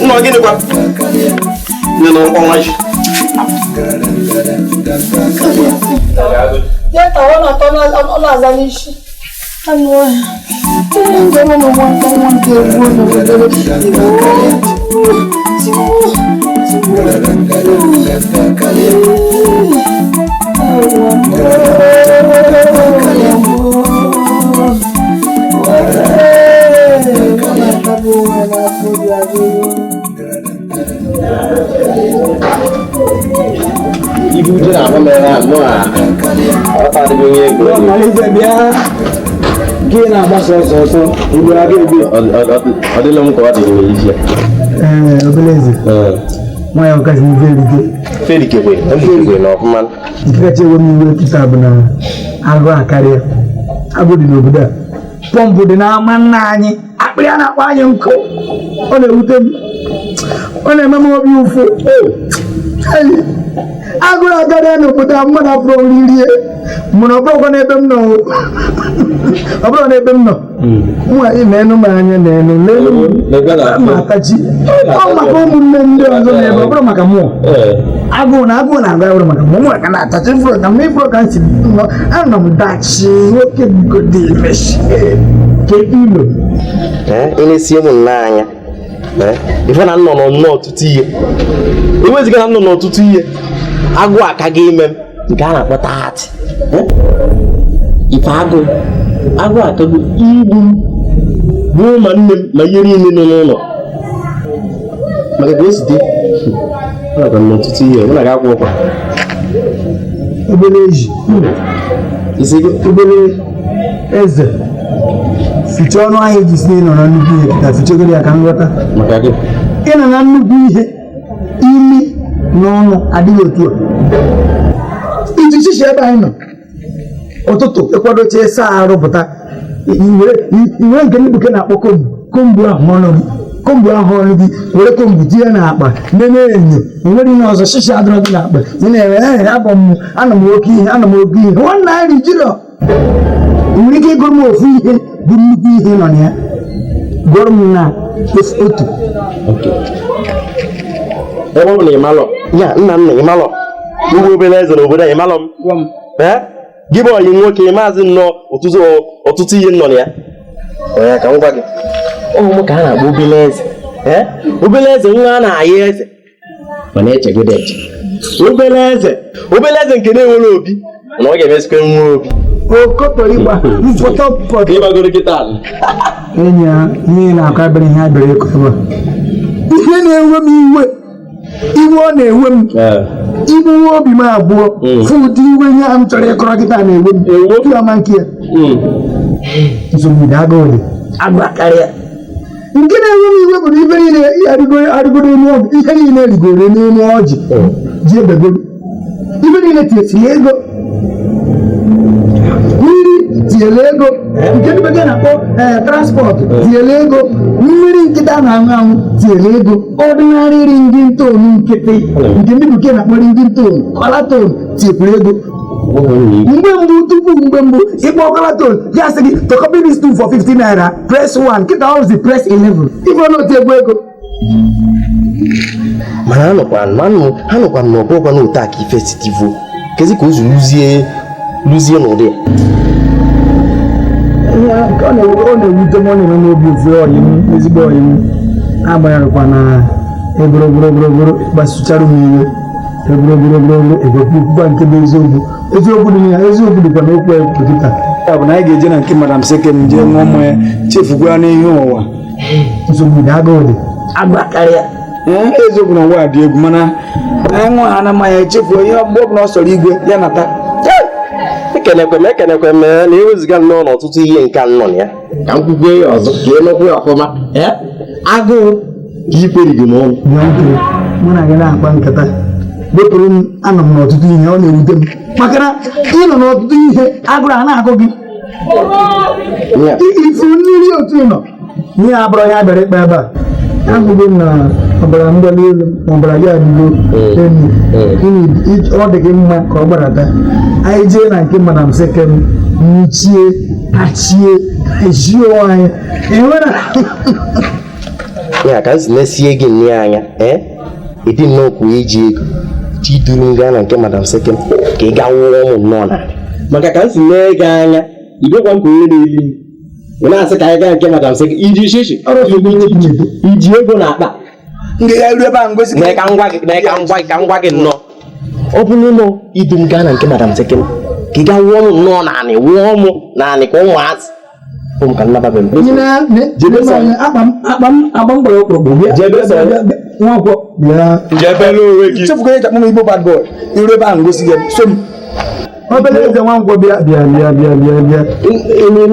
Nna gịnịkwa? Nne nọkwa nwachi. Jee tawa ọ na-atọ ọ na-aza n'isi. Anụ ọhịa. Ndị nọ n'ụwa nke nwa nke egwu n'obodo. Ibu uje na-ahụ m ebe a mụ a ọ onye ego. Ọmalite bịa gị na-agbasa ọsọ ọsọ igbe aga ebe. Ọ dịla m ka ọ dị n'isi. Ee, obere eze. Nwanyị ọkazi ife erike. Ferikekwe, erikekwe na ọfụma. Nke kacha ewe m iwe kịta bụ na agụụ akarịa. Agụụ dị n'obodo a. Pọmpụ dị n'ama nna anyị. Akpịrị a na-akpọ anyị nkụ. Ọ na-ewute m. Ọ na-eme m obi ụfụ. Agụụ akarịa n'obodo a, mmadụ afụrụ nri rie. Mana ọ bụrụkwa n'ebe m nọ. Ọ bụrụ n'ebe m nọ. Nwa ị na-enu m anya na-enu n'elu m ma atachi. Ọ maka ụmụnne ndị ọzọ n'ebe ọ bụrụ maka mụọ. Agụụ na agụụ na-agụ ya bụrụ maka mụ mụ ka na-atachi mfụrụ ka m ịfụrụ ka m si nọ anọ m dachi nwoke godi meshi ke ilo. Ị na-esi m n'anya. Ife na nnọ nọ n'ọtụtụ ihe. Eweziga na nnọ n'ọtụtụ ihe. Agụụ aka gị ime m nke a na-akpọ taatị. Ife agụụ agụụ akago igbu m gbuo ma nne m ma ihe niile nọ n'ụlọ. Maka ka o si dị ọ nakwa n'ọtụtụ ihe mụ na gị akwụ ụkwa. Obere eji. Obere eze. Ficha ọnụ ahịa eji si nọ na nnukwu ihe kịta fichagoro ya ka m ghọta. Maka gị. Ị nọ na nnukwu ihe imi na ọnụ adịghị otu a. Iji chichi ebe anyị nọ ụtụtụ ịkwadocha ịsa arụ pụta iwere nke ndị bekee na-akpọ kombu kombu ahụ ọnụ gị kombu ahụ ọnụ gị were kombu tinye n'akpa nene enyo nwere ihe ọzọ shishi adọrọ gị n'akpa ị na-eme ee abụ m ana m oke ihe ana m oke ihe nwanne anyị jiro nwere ike ịgụrụ m ofu ihe bụ nnukwu ihe nọ na ya gụrụ m na otu. Ebe ọ bụ na ịmalọ ya nna nna ịmalọ ugbo obere eze n'obodo a ịmalọ m gị bụ ọyị nwoke maazị nnọọ ọtụtụ ihe nọ na ya. Onye ka m gwa gị ụmụ ka a na-akpọ obere eze. Obere eze nwa a na-ayị eze mana echegide eche obere eze obere eze nke na-enwere obi na ọ ga-emesikwa nwa obi. Ịgbagoro kịta enyi ya ihe na-akọ abịrị ihe abịrị ịkọ ebe a. Ihe na-ewe m iwe iwe ọ na-ewe m iwe obi m abụọ fụ ụdị iwe ihe a m chọrọ ịkọrọ kịta na-ewe m ewu ama nke ya nsogbu dị agụụ dị agụụ akarịa. Nke na-ewe m iwe bụ na ife niile arịgoro elu ọgụ ihe niile rigoro n'elu ọjị ji ebegoro ife niile tinyesiri ego mmiri tinyere ego nke ndị bekee na-akpọ transport tinyere ego mmiri nkịta na-aṅụ aṅụ tinyere ego ọdịnarị ringin tonu nkịtị nke ndị bekee na-akpọ ringin tonu kọla tonu tinyekwuru ego. Mgbe mbụ tupu mgbe mbụ ịkpọ kọla tonu ya sị gị to copy this two for 50 naira press 1 kịta ọzi press 11 ife na otu egwu ego. Mana ha nọkwa n'ọbụkwa n'otu aka ife sitivuo kezi ka o zu luzie n'ụdị ya. Ọ na-ewute m ọ na-eme n'obi ofu ọyị m ezigbo ọyị m agbanyeghịkwa na egorogorogorogoro gbasuchara m iwe egorogorogoro egwepụkwa nke bụ eziokwu eziokwu dị ya eziokwu dịkwa n'okwu ekwu kịta ya bụ na anyị ga-eje na nke Madam Sekem jee ṅụọ mmanya chefukwa n'ihe ụwa nsogbu dị agụụ dị agụụ akarịa. Eziokwu na ụwa dị egwu mana anyị ṅụọ ha na mmanya echefuo ihe mgbe ọbụla ọ sọrọ igwe ya nata. Ekenekwe m na eweziga nnọọ n'ọtụtụ ihe nke nọ na ya ka m kwukwe ya ọzọ ka e mekwa ya ọfụma agụụ ka ikwerigị m ọnụ. Mụ na gị na-akpa nkata wepụrụ m anọ m n'ọtụtụ ihe ọ na-ewute m maka na ị nọ n'ọtụtụ ihe agụrụ a na-agụ gị ifuru mmiri otu ị nọ ihe abụrụ ya bịara ịkpa ebe a ahụgo m na ọbara mgbali elu ma ọbara gị adịgo elu ọ dị gị mma ka ọ gbadata anyị jee na nke Madam Sekem nwuchie kachie ejie anyị enwere ya ka m si na-esie gị nne anya ịdị nnọọ kwuo iji ego Chiduru m gaa na nke Madam Sekem ka ị gaa wụọ ụmụ nnọọ n'ala maka ka m si mee gị anya ibekwa m ka onye na-eli m ị na-asị ka anyị gaa nke Madam Sekem iji shishi iji ego na akpa ka m gwa gị nnọọ ọ bụrụ na idu m gaa na nke Madam Sekem ka ị gaa wụọ m nnọọ naanị wụọ m naanị ka ụmụazị ụmụ ka nnaba be m chefugo eji akpọ m Igbo bad boy iru ebe ahụ ngosi gị so m obere eze Nwankwọ bịa bịa bịa bịa bịa bịa ihe ị ga-emere m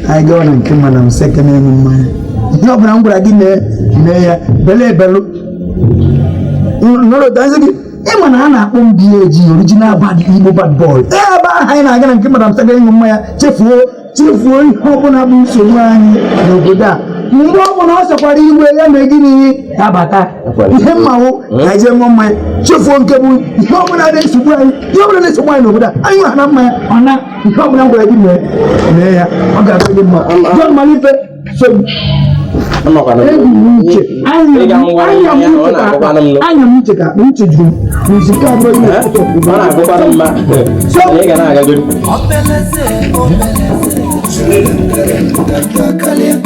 anyị gawa na nke Madam Sekem ịṅụ mmanya ihe ọbụla m gwara gị mee ya bele ebelu nọrọdazi gị ịma na a na-akpọ m BAG original bad Igbo bad boy ebe ahụ anyị na-aga na nke Madam Sekem ịṅụ mmanya chefuo chefuo ihe ọbụla bụ nsogbu anyị n'obodo a mgbe ọbụla ọ sọkwara igwe ya mee gịnị ya bata ihe mmanwụ ka anyị jee ṅụọ mmanya chefuo nke bụ ihe ọbụla na-esogbu anyị ihe ọbụla na-esogbu anyị n'obodo a anyị nwe ha na mmanya ọ na ihe ọbụla m gwara gị mee mee ya ọ ga-adị gị mma John Malife so egwu m uche anya m uche ka akpa uche juru m n'isi nke abụọ ihe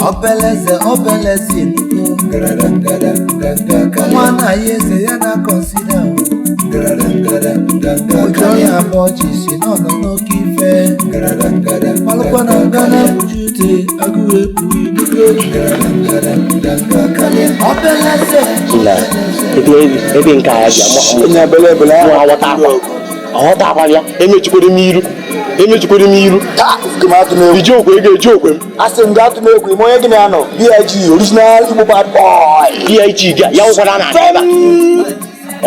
Obeleze obeleze nwa na ya eze ya na kọnsida ụjọ ya bụ ọchị si nọ n'oke ife malụkwa na ngana ute agụụ ekpuru ebe nke a bịa aghọta akwa bịa emechikwere m iru emechikwere m iru iji okwe ego eji okwe m asị m gị atụ m egwu ime onye gị na-anọ BIG original Igbo bad boy BIG gị ya wụkwara na ebe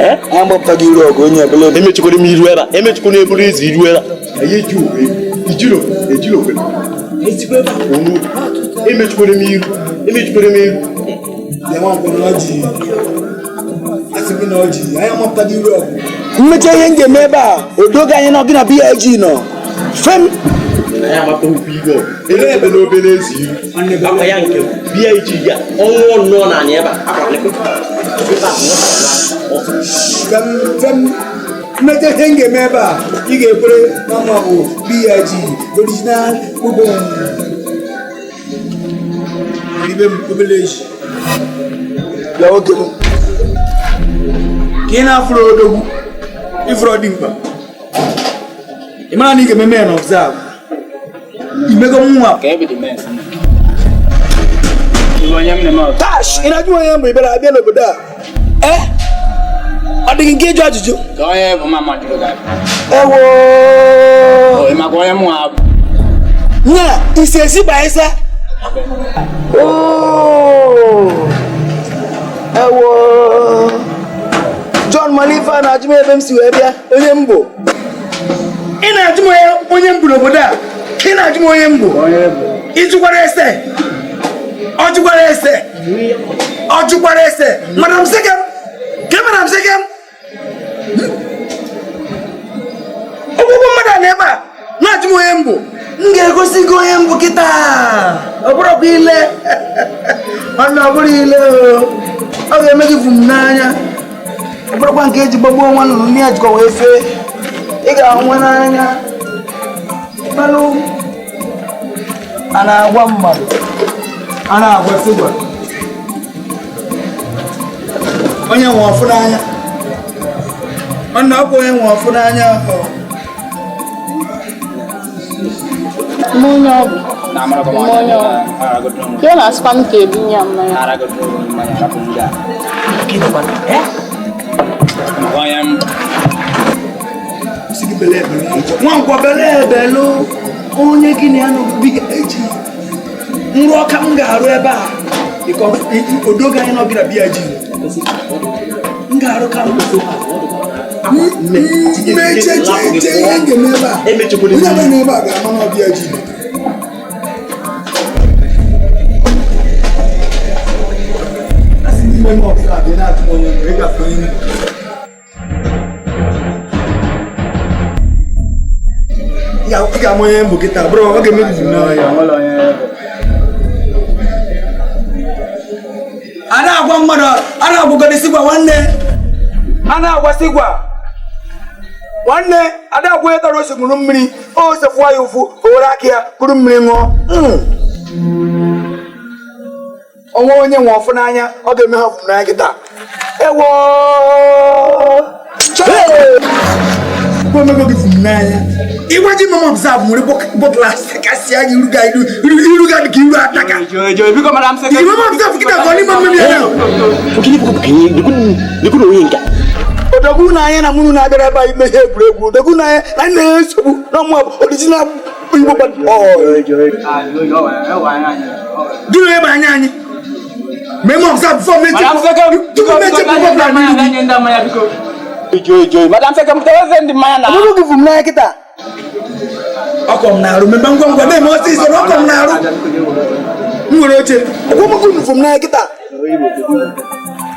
a agbapụta gị iru ọgụ onye ebele emechikwere m iru ebe a emechikwere eburu izu iru ebe a eji okwe ejiro ejiro okwe esikwa ebe a pụọ n'obi emechikwere m iru emechikwere m iru mmecha ihe m ga-eme ebe a odoge anyị na gị na BIG nọ fem ebe na obere ezi iru akwa ya nke BIG ya ọnwụ nnọọ na anyị ebe a fem mmecha ihe m ga-eme ebe a ị ga-ekwere na mma bụ BIG original ugbo ibe m obere ezi bịa nwoke m ka ị na-afụrụ odogwu ifụrụ dị mkpa ị mara na ị ga-ememe ya na observe imego nwa tash ị na-ajụ onye mbụ ị bịara abịa n'obodo a ee ọ dịghị nke ịjụ ajụjụ ewo nya isi esi baịsa ewo John Malife na-ajụ m ebe m si wee bịa onye mbụ ị na-ajụ m onye mbụ n'obodo a ị na-ajụ m onye mbụ ị jụkwara ese ọ jụkwara ese ọ jụkwara ese Madam Sekem ke Madam Sekem ọgwụgwụ mmadụ a na ebe a na-ajụ m onye mbụ m ga-egosi gị onye mbụ kịta ọ bụrụkwa ile ọnụ ọ bụrụ ile ọ ga-eme gị fụ m n'anya ọ bụrụkwa nke eji gbagbuo nwa nnụnụ ndị a jikwa wee fee ị ga-ahụ nwa n'anya mmanụ a na-agwa mmadụ a na-agwa sigwa onye nwe ọfụ n'anya nwanne ọkwa onye nwe ọfụ n'anya Mmanya ọ bụ mmanya ọ bụ ka ọ na-asịkwa m ka ebunye ya mmanya Nwankwọ bele ebelu onye gị na ya nọ BIG nrụ ọka m ga-arụ ebe a odoge anyị nọ gị na BIG m ga-arụ ka m mecheche ihe m ga-eme ebe a onye ọbụla nọ ebe a ga-ama na BIG asị n'ime ime ọbụla bịa na-atụ m onye mbụ ịgafe onye mbụ ị ga-ama onye mbụ kịta bụrụ ọ ga-emebi m n'ọnya A na-agwa mmadụ, a na-agwagodi sigwa nwanne. A na-agwa sigwa nwanne, ada agwa onye tara ose ṅụrụ mmiri, ose fụwa ya ụfụ, o were aka ya kuru mmiri ṅụọ. Onwe onye nwe ọfụ n'anya, ọ ga-eme ha ọfụ n'anya kịta. Ewo! Omego gị fụrụ n'anya. Ịgwaji mama observe nwere bọtụlụ kasịa gị iru ga iru ga dịka iru ataka. Mama observe kịta gọ n'ime mmiri ya. Odogwu n'anya na mụnụ na-abịara ebe a ime ihe egwuregwu. Odogwu n'anya na nna ya nsogbu na ọmụ original Igbo bad boy. Gịnị ebe anya anyị? Mama observe before me tupu meche bọtụlụ n'iru gị. Madam Sekem, eze ndị mmanya na. Ọmụmụ gị fụrụ m n'anya kịta. Ọkọ m na-arụ mmemme ngwa ngwa na-eme ọsịsọ na ọkọ m na-arụ. M nwere oche. Ọgwụmụ gị fụrụ m n'anya kịta.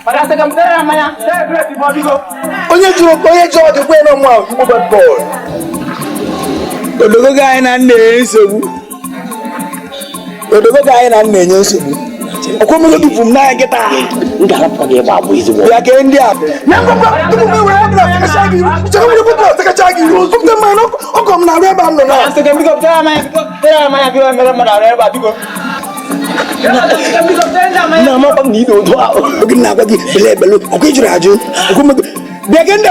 Madam Sekem, tere mmanya. Tere kreti bọ biko. Onye jụrụ onye jụrụ ọ dịkwa na ọmụ ahụ Igbo bad boy. Odogo gị anyị na nna enye nsogbu. Odogo gị anyị na nna enye nsogbu. Ọgwụmụ gị fụrụ m n'anya kịta. Bịa kee ndị a. Na ngwa tupu m ewere bọtụlụ asakacha gị iru. Chere m were bọtụlụ asakacha gị iru. Tụpụta mmanya ọkọ m na-arụ ebe a m nọ na. Madam Sekem, biko tere mmanya, biko tere mmanya, biko mere mmadụ arụ ebe a biko. Oge na-agwa gị bele ebele ọkwa ị jụrụ ajụ. Bịa kee ndị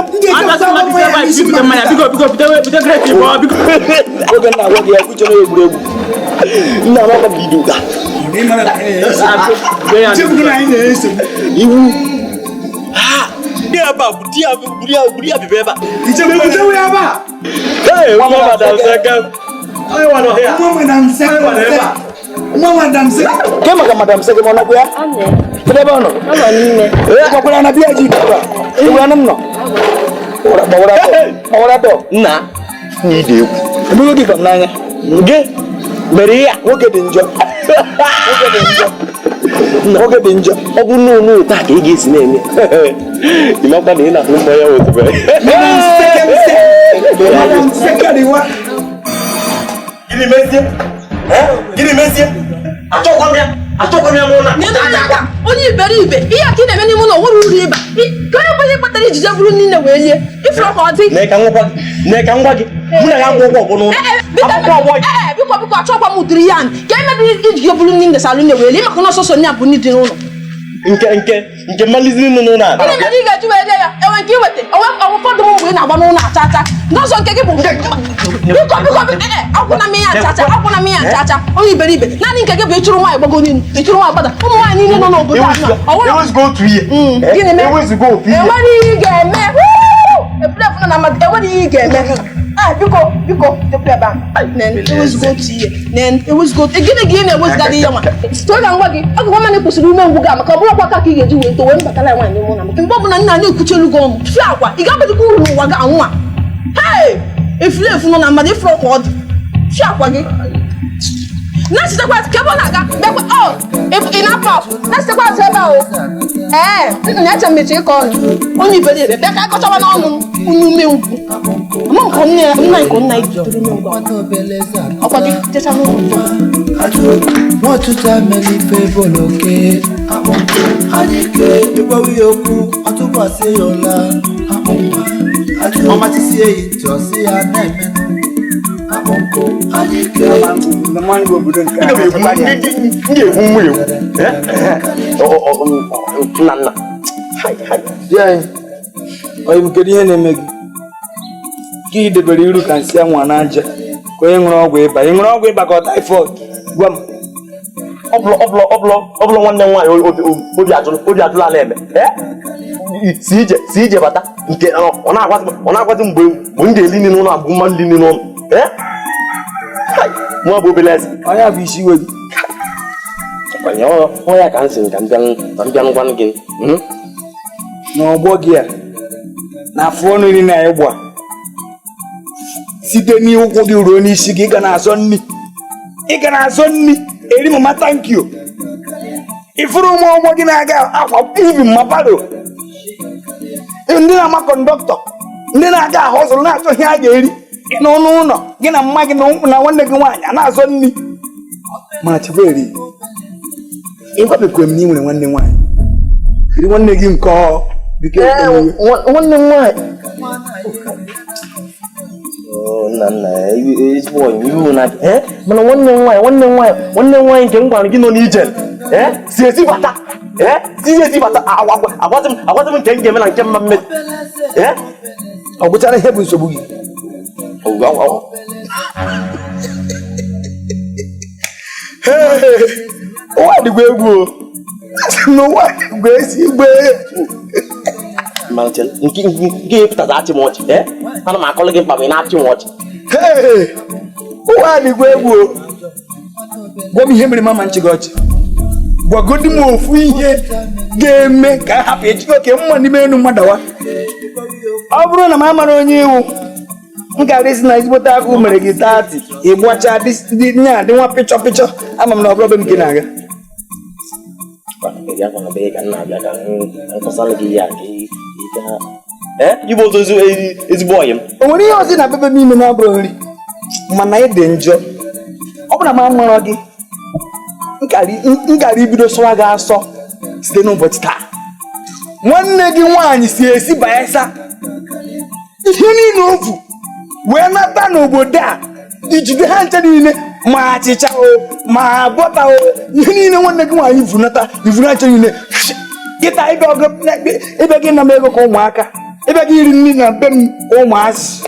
Mmanya biko biko bute kreti bọ biko. Oge na-agwa gị ya kwuchere egwuregwu. Nna m agwa m idu ụka. Iwu. Di ebe a, di ya buru ya bịa ebe a. Ee, nwa Madam Sekem. Nwa Madam Sekem. Nwa Madam Sekem. Ke maka Madam Sekem ọ nọkwa ya? Kedu ebe ọ nọ? Ọ nọ n'ime. Ee, gwakwara na bịa ji ebe a. Ị gwara m nọ? Gbawara dọ. Nna, n'ide egwu. Emego gị fam n'anya. Gị mere ihe a. Nwoke dị njọ. Nwoke dị njọ. Nwoke dị njọ. Ọ bụ n'onu taa ka ị ga-esi na-eme. Ị makwa na ị na-aṅụ mmanya ozugbo. Madam Sekem Madam Sekem wa. Gịnị mezie? Gịnị mezie? Achọkwa m ya. Achọkwa m ya n'ụlọ a. Onye iberibe, ihe a ka ị na-eme n'ime ụlọ nwere uru ịba. Ka onye kwesịrị kpatara ijije bụrụ niile wee lie. Ifuru ka ọ dị. Nee ka ngwa gị. Mụ na ya ngwa ụgwọ ọgbọ n'ụlọ. Biko biko achọkwa m ụdịrị ya ka emebe ijije bụrụ niile salụ nne wee lie maka na ọsọsọ nne a bụ ndị dị n'ụlọ. Nke mmalizi nnu n'ụlọ a. Gịnị mere ị ga-eji wee rie ya? Enwe nke iweta onwe ụfọdụ m mgbe ị na-agba n'ụlọ acha acha. N'ọzọ nke gị bụ biko biko akwụna m ihe acha acha akwụna m ihe acha acha onye iberibe naanị nke gị bụ ịchụrụ nwaanyị gbago n'elu ịchụrụ nwaanyị gbada ụmụ nwaanyị niile nọ n'obodo a Ewezuga otu ihe. Gịnị mere? Ewezuga otu ihe. Enwere ihe ị ga-eme. Efulefu nọ na mmadụ enwere ihe ị ga-eme. Biko biko tepụ ebe a. Ewezuga otu ihe. Ewezuga otu gịnị ka ị na-ewezuga dị ihe nwa? Tụọ ka ngwa gị ọgụgụ mmanụ kwụsịrị ume ngwụ gị maka ọ bụrụ ọkwa aka ka ị ga-eji wee too wee mbatara nwaanyị n'ime ụlọ mgbe ọbụla nna anyị ekwuchelu gị ọnụ fie akwa ị ga-abadịkwa uru n'ụwa gị anwụ a. Hei! Efulefu nọ na mmadụ ifuru ọkwa ọ dị fie akwa gị na-echetakwa ka ebe ọ na-aga bịakwa ọ ị na-apụ apụ na-echetakwa azụ ebe a o ee na-eche mmechi ịkọ ọnụ onye iberibe bịa ka akọchawa n'ọnụ onye umengwụ ama nke nna nke nna iji umengwụ ọkwa gị jecha n'ụlọ. Nwọtụtụ emela ife boloke ịgwawa ya okwu ọtụkwasị ya ụla ọmachisi ya ntị ọsị ya na-emenụ. M ga-egbu nwa egwu. Nna nna. Oyi m kedu ihe na-eme gị? Ka ị debere iru ka nsị anwa n'aja ka onye ṅụrụ ọgwụ ịba. Ị ṅụrụ ọgwụ ịba ka ọ taifọd? Gwa m. Ọ bụrụ nwanne m nwaanyị obi ajụla na-eme. Si ije bata nke ọ na-agwazi mgbe m ga-eli nri n'ụlọ abụ mma nri n'ụlọ. Nwa bụ obere eze. Onye bụ isi iwe gị. Ọ ya ka m sị ka m bịa ngwa gị. N'ọgbọ gị a na afụ ọnụ nri na ịgba site n'ụkwụ gị ruo n'isi gị ị ga na-azọ nri. Ị ga na-azọ nri eri mama thank you. Ifuru ụmụ ọgbọ gị na-aga akwa ivi mma baro ndị na-ama kọndọktọ ndị na-aga ahụ ọzụrụ na-achọ ihe a ga-eri n'ọnụ ụlọ gị na mma gị na nwanne gị nwaanyị a na-azọ nri. Mana Chikweri, ịgwabekwe m na ị nwere nwanne nwaanyị. Kedu nwanne gị nke ọ? Biko nwanne m nwaanyị. Nna nna ezigbo ọyị iwu na mana nwanne m nwaanyị nke m gwara gị nọ n'ije si esi bata si esi bata agwazi m nke m ga-eme na nke mma mmezi. Ọ gwụchara ihe bụ nsogbu gị? Ụwa dịgwa egwu o. N'ụwa dịgwa ezigbo egwu. Nke ịpụtazi achị m ọchị, ana m akọlụ gị mkpa ma ị na-achị m ọchị. Ụwa dịgwa egwu o. Gwa m ihe mere mama nchi gị ọchị. Gwagodi m ofu ihe ga-eme ka a hapụ ejikọ oke mma n'ime elu mmadụ wa. Ọ bụrụ na m amara onye iwu m gara isi na ezigbote agụụ mere gị 30 ị gbacha dị nwa pịchọ pịchọ ama m na ọ bụrụ be m nke na-aga. O nwere ihe ọzọ na-abịa m ime na-abụrụ nri mana ị dị njọ. Ọ bụrụ na m amarọ gị m gara ibido sọwa gị asọ site n'ụbọchị taa. Nwanne gị nwaanyị si esi Bayelsa ihe niile ofu wee nata n'obodo a ijide ha nche niile ma achịcha o ma bọta o ihe niile nwanne gị nwaanyị vunata ivuru nche niile. Kịta ịbịa gị na m ego ka ụmụaka ịbịa gị iri nri na be m ụmụazị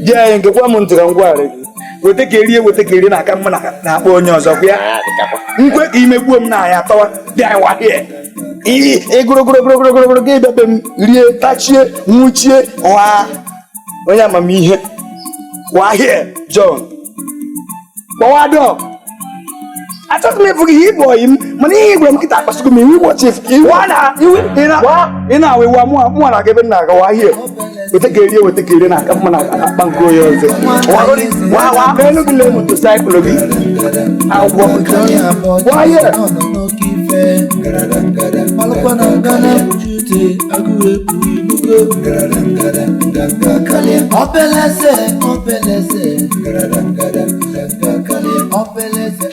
dị anyị nke gwa m ntị ka m gwara gị weta ka erie weta ka erie na aka mma na-akpọ onye ọzọ kwa ya nkwe ka imegbuo m na anya atọwa bịa wahie ịgụrụgụrụgụrụgụrụgụrụ gị bịa be m rie tachie nwụchie waa onye amamihe wahie John kpọwa dọg. Achọghị m ịfụ gị ihe ịbụ ọyị m mana ihe igwere m nkịta akpasugo m iwu ụbọchị ị na-awa iwu mụa na-aga ebe m na-aga wahie weta ka erie weta ka erie na aka mma na akpa nke onye ọzọ elu gị lee motosaịkụlụ gị agwọ wahie. Obeleze, obeleze, obeleze,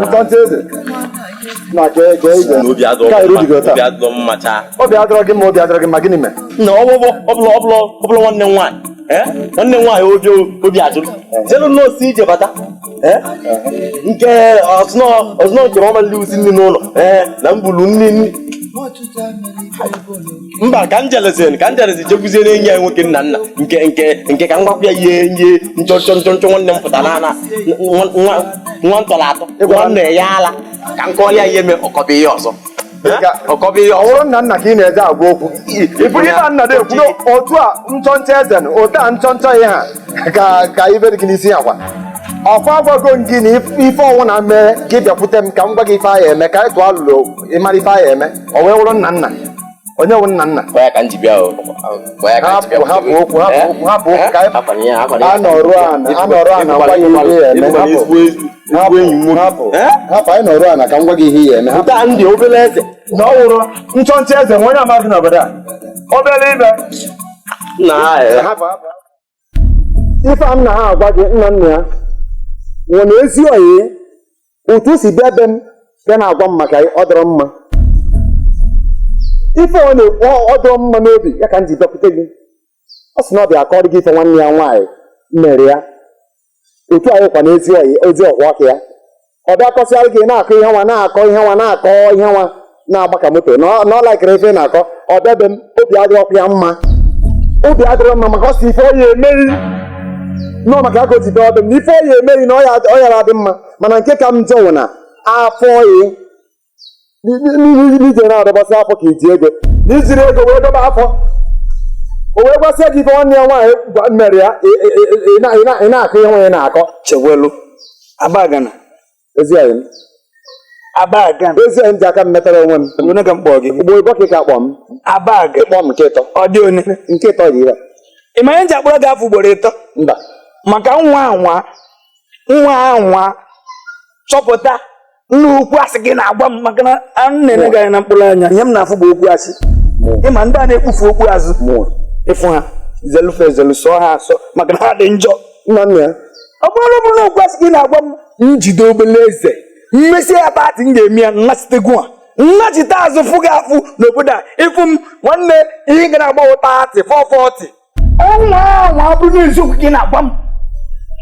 obeleze. Obi adọrọ gị mma, obi adọrọ gị mma, gịnị mere? Na ọ bụrụ nwanne m nwaanyị nwanne m nwaanyị obi ajụrụ jelu nọọsụ ije bata nke ọzụnọ nke ọma nli nri n'ụlọ na mbulu nri nri mba ka m jelezi jekwuzie n'enyi ya nwoke nna nna nke nke nke ka m gwakwa ya ihe ihe nchọ nchọ nchọ nchọ nwanne m pụtara na nwa ntọrọ atọ nwanne ya ala ka m kọọrọ ya ihe mee ọkọba ihe ọzọ ọkọba ihe ọ bụrụ nna nna ka ị na-eje agwa okwu ịbụrụ ihe nna na-ekwu otu a nchọnchọ eze na otu a nchọnchọ ihe ha ka ibe dị gị n'isi akwa ọkwa agwago gị na ife ọnwụ na mee gị bịakwute m ka m gwa gị ife ahụ eme ka anyị tụọ alụlụ ịmara ife ahụ eme ọ wee wụrụ nna nna onye wụ nna nna hapụ okwu hapụ okwu ka anọrụ ana gwa gị ihe ya eme hapụ anyị nọrụ ana ka m gwa gị ihe ya eme ndị obere eze na ọ wụrụ nchọnchọ eze nwe onye amaghị n'obodo a obere ibe ife a m na ha agwa gị nna nna ya nwere na ezi oyi otu o si bịa be m bịa na-agwa m maka ọ dọrọ mma ife ọ dọrọ mma n'obi ya ka m ji bịakwute gị ọ sị na ọ bịa akọrọ gị ife nwanne ya nwaanyị mere ya otu anyị kwa na ezi oyi ozi ọkwa ọka ya ọ bịa kọsịara gị na-akọ ihe nwa na-akọ ihe nwa na-akọ ihe nwa na-agba ka moto na ọ laikere ife na-akọ ọ bịa be m obi adịrọkwa ya mma obi adịrọ mma maka ọ sị ife ọ ya emeghị nọ maka aka otu bịa ọbịa m na ife ọ ya emeghị na ọ yara adị mma mana nke ka m njọ nwụ na afọ yi n'ije na-adọbasị afọ ka iji ego na ijiri ego wee dọba afọ o wee gwasịa gị ife nwanne ya nwaanyị mere ya ị na-akọ ihe nwaanyị na-akọ chewelu abagana ezi anyị m abagana ezi anyị m ji aka m metara onwe m onye ka m kpọọ gị ugbo ịbọ ka ị ka kpọọ m abaga ịkpọ m nke ịtọ ọ dị one nke ịtọ dị ire ị ma ihe nji akpọrọ gị afọ ugboro ịtọ mba maka nwa anwa chọpụta nna okwu asị gị na-agwa m maka na anụ na-ene gị anya na mkpụrụ anya ihe m na-afụ bụ okwu asị ịma ndị a na-ekpufu okwu azụ ịfụ ha zelufe ezelu sọọ ha asọ maka na ha dị njọ nna nna ya ọ bụrụ na okwu asị gị na-agwa m njide obele eze Mmesi ya 30 m ga-eme ya nnachitegwu a nnachite azụ fụ gị afụ n'obodo a ịfụ m nwanne ihe ga na-agbanwe 30 440 ọnwa anwa bụrụ eziokwu gị na-agwa m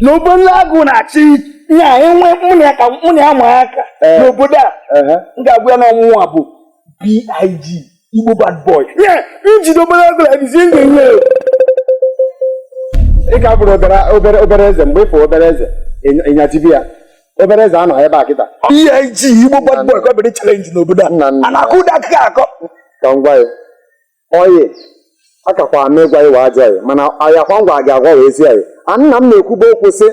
na obele agụ na-achị nya enwe mụ na ya ka mụ na ya ma aka n'obodo a m ga-agwa ya na ọnwụnwa bụ BIG Igbo bad boy nye njide obere agụ na ezi ga-enye. Ị ka bụrụ obere eze mgbe ịfụ obere eze ịnyatibi ya obere eze anọ ebe a kịta. BIG Igbo bad boy ka ọ bịara chalenji n'obodo a a na-akụ ụda akụkọ akọ. Ka m gwa ya oyi akakwa m ịgwa iwe ajọ ya mana ayakwa ngwa gị agwa wee ezi ya a nna m na-ekwube okwu sị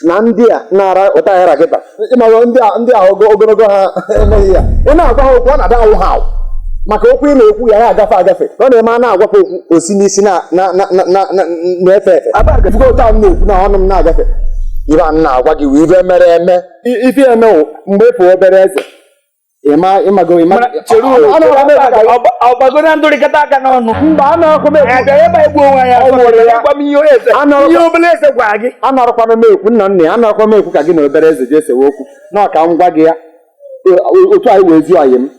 na ndị a na-ara ụta ahịra kịta ịmara ndị a ogologo ha emeghị ya ị na-agwa ha okwu ọ na-ada awụ ha awụ maka okwu ị na-ekwu ya ya agafe agafe ka ọ na-eme a na-agwakwa okwu osi n'isi na-efe efe abafugo ụta m na-ekwu na ọnụ m na-agafe ibe a na-agwa gị wee ibe mere eme ife eme mgbe efu obere eze ọgbago na ndụrịkọta aka n'ọnụ mba a na-akwa m ekwu ihe obere eze gwa gị anarakwana m ekwu nna nna ya anarakwa m ekwu ka gị na obere eze jee sewe okwu na ọka m gwa gị ya otu anyị wee zuo anyị m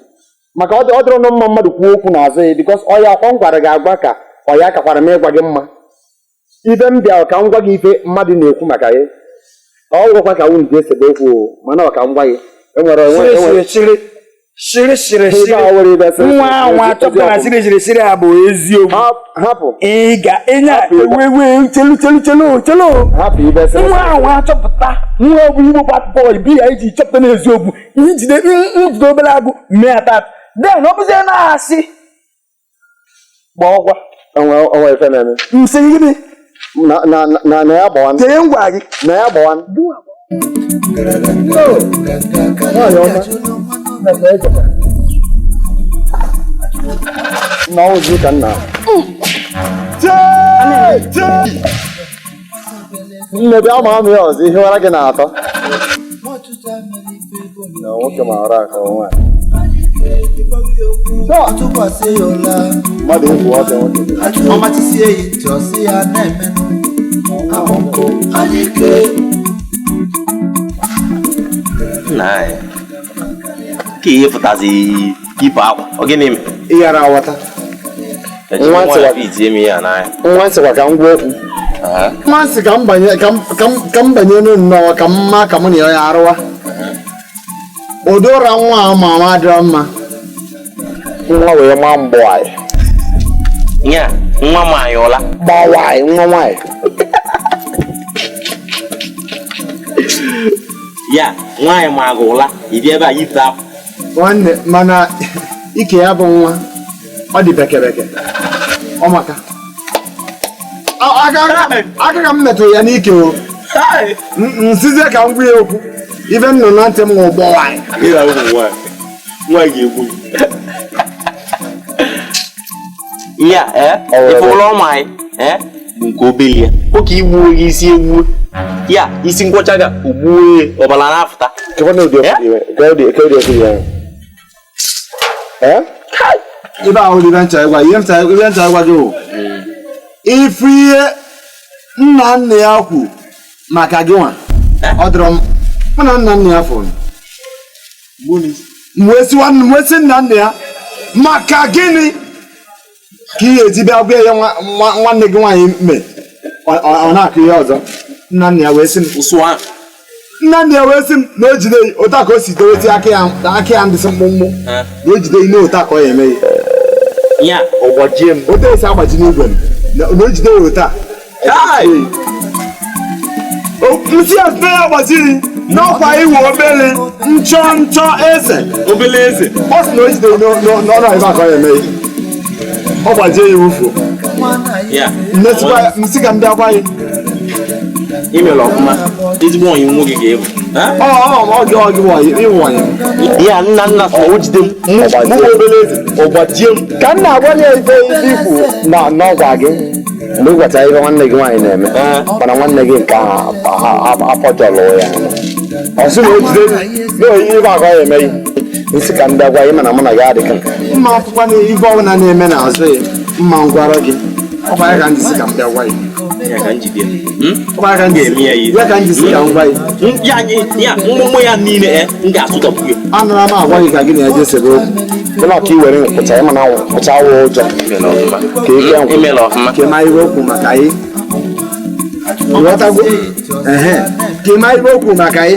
maka ọ dịrọ na mma mmadụ kwuo okwu n'azụ ya bikos ọya akwa m gwara gị agwa ka ọya kakwara m ịgwa gị mma ibe m bịa ka m gwa gị ife mmadụ na-ekwu maka ya ọ gwakwa ka nwunye ji esebe okwu mana ọ ka m gwa gị enwere shiri shiri shiri nwa anwa chọpụtara shiri shiri shiri a bụ eziokwu hapụ ị ga ịnya ewewe chelu chelu chelu chelu hapụ ibe nwa anwa chọpụta nwa bụ Igbo bad boy BIG chọpụta na eziokwu njide njide obere agụ mee atat then ọ bụzie na-asị gba ọgwa onwe ife na-eme nsị gịnị na ya gbawa tere ngwa gị na ya gbawa. Na ọwụzi ka nna nne bịa ma amụ ya ọzọ ihe wara gị na-atọ na nwoke ma ọra aka nwaanyị mmadụ egwu ọbịa nwoke ọmachisie ya ntị ọsị ya na-emenụ akpọnkụ anya ike. Nna anyị ka ihe pụtazi ibe akwa ọ gịnị mere ịghara aghọta nwa nsịkwa ka m gwa okwu nwa nsị ka m banye nnọọ ka mma ka mụ na ya arụwa ụdị ụra nwa a ma ama adịrọ mma nwa wee maa mgbọ anyị nya nwa m anyị ụla gbawa anyị nwa nwaanyị ya nwaanyị ma agụ ụla ịbịa ebe a yipụta akwa nwanne mana ike ya bụ nwa ọ dị bekebeke ọ maka aka ka m metụrụ ya n'ike o nsizie ka m gwa ya okwu ife m nọ na ntị m nwa ụgbọ nwaanyị ya ife ụlọ ọma anyị bụ nke obele ya oke igbuo gị isi egbuo ya isi ngwọcha ga ogbuo ọbara na-apụta. Ibe ahụ dị ibe ncha ịgwa ihe ncha ịgwa gị bụ ife ihe nna nna ya kwu maka gị nwa ọ dịrọ m mụ na nna nna ya fụrụ m wee sị nna nna ya maka gịnị ka ị ga-eji bịa gwa ya nwanne gị nwaanyị mee ọ na-akụ ihe ọzọ nna nna ya wee sị m nna nna ya wee sị m na o jide otu a ka o si dowezi aka ya ndị sị mkpụmkpụ na o jide ihe otu a ka ọ ya eme ya ọgbajie m otu esi agbaji n'igwe m na o jide ya otu a nsị ya site ya gbajiri n'ọkwa iwe obere nchọ nchọ eze obere eze ọ sị na o jide n'ọnụ ebe a ka ọ ya eme ọ gbajie ya ufu nsị ka m bịa gwa ya imere ọfụma ezigbo onye nwoke ga-ebu ya nna nna sọ o jide m mụ obere eze ọgbajie m ka m na-agwa ya ife ikwu na n'ọgwa gị mgbe ị gwachara ihe nwanne gị nwaanyị na-eme mana nwanne gị nke ahụ afọjọlụ ya ọ sị na o jide n'ihe akọ ya emeghị nsị ka m bịa gwa gị mana mụ na gị adịka mma akwụkwọ na ife ọbụla na-eme n'azụ ya mma ngwara gị ọ kwa ya ka ndị sị ka m bịa gwa gị. Ya ka m jide ya. Ọ ka m ga-eme ya ihe. Ya ka m ji sị ka m gwa ya. Ya mgbomgbo ya niile m ga-asụtọpụ ya. Anara m agwa gị ka gị na ya jee sebe okwu. Bụla ka ị were nkwụcha ịma na nkwụcha awụ ụjọ. Ka ị gaa nkwụ. Ka ị ma ihe okwu maka ị. Ịghọtago? Ehe. Ka ị ma ihe okwu maka ị.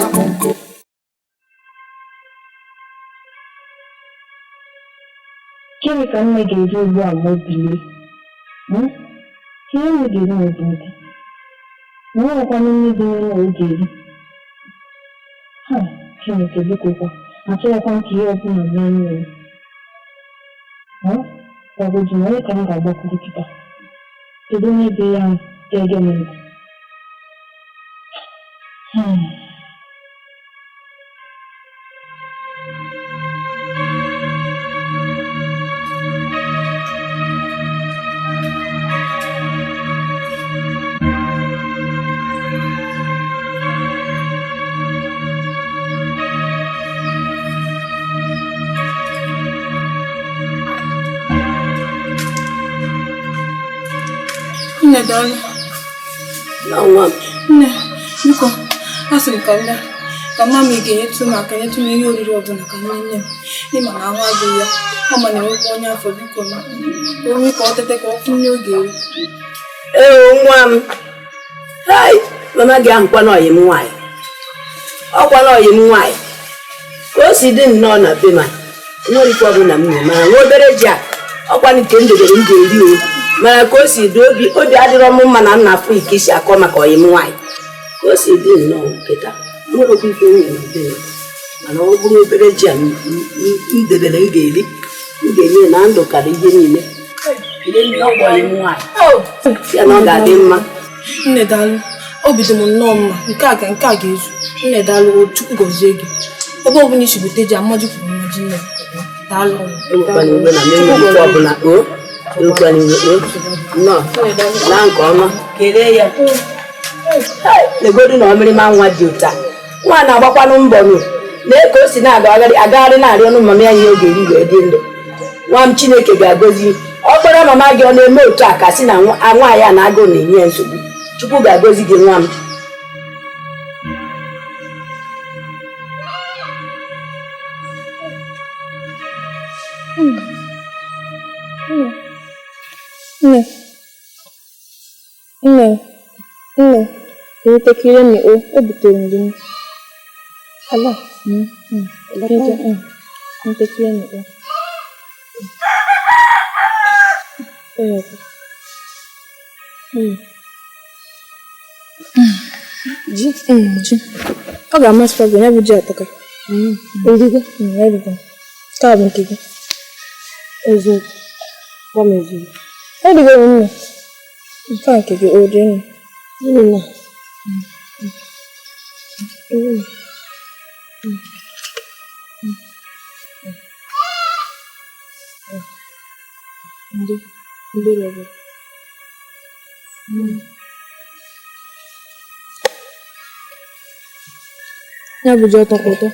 Gịnị ka nne ga-eri ugbu a ma o bilie? Ihe nne ga-eri ma o bilite? Ma ọ nwekwanụ nne dị n'ụlọ ọ ga-eri. Ha, Chineke biko kwa, achọghịkwa m ka ihe ọbụla mee nne m. Gwagodu m onye ka m ga-agbakwuru kịta? Kedu onye be ya ga-ege m ntị? Nne daalụ. Nne, biko, asị m ka m bịa ka mama ị ga-enyetụ m aka nyetụ m ihe oriri ọbụla ka nne nne m n'ịma na ahụ adịghị ya ọ ma na-enwekwa onye afọ biko m ka o mee ka ọ tete ka ọ fụ nne oge eri. Ee, nwa m. Hai, mama gị ahụkwa na ọyị m nwaanyị. Ọkwa na ọyị m nwaanyị. Ka o si dị nnọọ na be ma nwere ike ọbụla m na mana nwa obere ji a ọkwa nke m debere m ga-eri o. Mana ka o si dị obi adịrọ m mma na nna afọ ike isi akọ maka ọyị m nwaanyị. Ka o si dị nnọọ nkịta nwere okwu ife nwere na be mana ọ bụrụ obere ji a m debere m ga-eri m ga-enye na ndụ karịa ihe niile. Ile ndị ọgwụ ọyị m nwaanyị ya na ọ ga-adị mma. Nne daalụ, obi dị m nnọọ mma nke a ga-ezu. Nne daalụ, Chukwu gọzie gị. Ebe ọbụla isi bute ji amaji kwuru mmaji nne. Daalụ. Ewekwana iwe na mmemme nke ọbụla o. Ewekwana iwe o. Nnọọ, laa nke ọma. Kelee ya. Legodu na ọmịrịma nwa dị ụta. Nwa na-agbakwanụ mbọ nụ. Lee ka o si na-agagharị agagharị na-arịọ ọnụ mama ya ihe oge eri wee dị ndụ. Nwa m Chineke ga-agọzi. Ọ kpọrọ mama gị ọ na-eme otu a ka sị na nwaanyị a na-agụ na-enye ya nsogbu. Chukwu ga-agọzi gị nwa m. Nne, nne, nne, nwetakịrị m o butere m gị. Ala, nwetakịrị m o. Ji, ji. Ọ ga-amasịkwa gị, ya bụ ji atọka. Erigo? Erigo. Nke a bụ nke gị. Eziokwu. Gwa m eziokwu. Erigo m nne. Nke a nke gị, o dị nne. Nne. Ndo, ndo rọbụ. Ya bụ ji ọtọ ụtọ.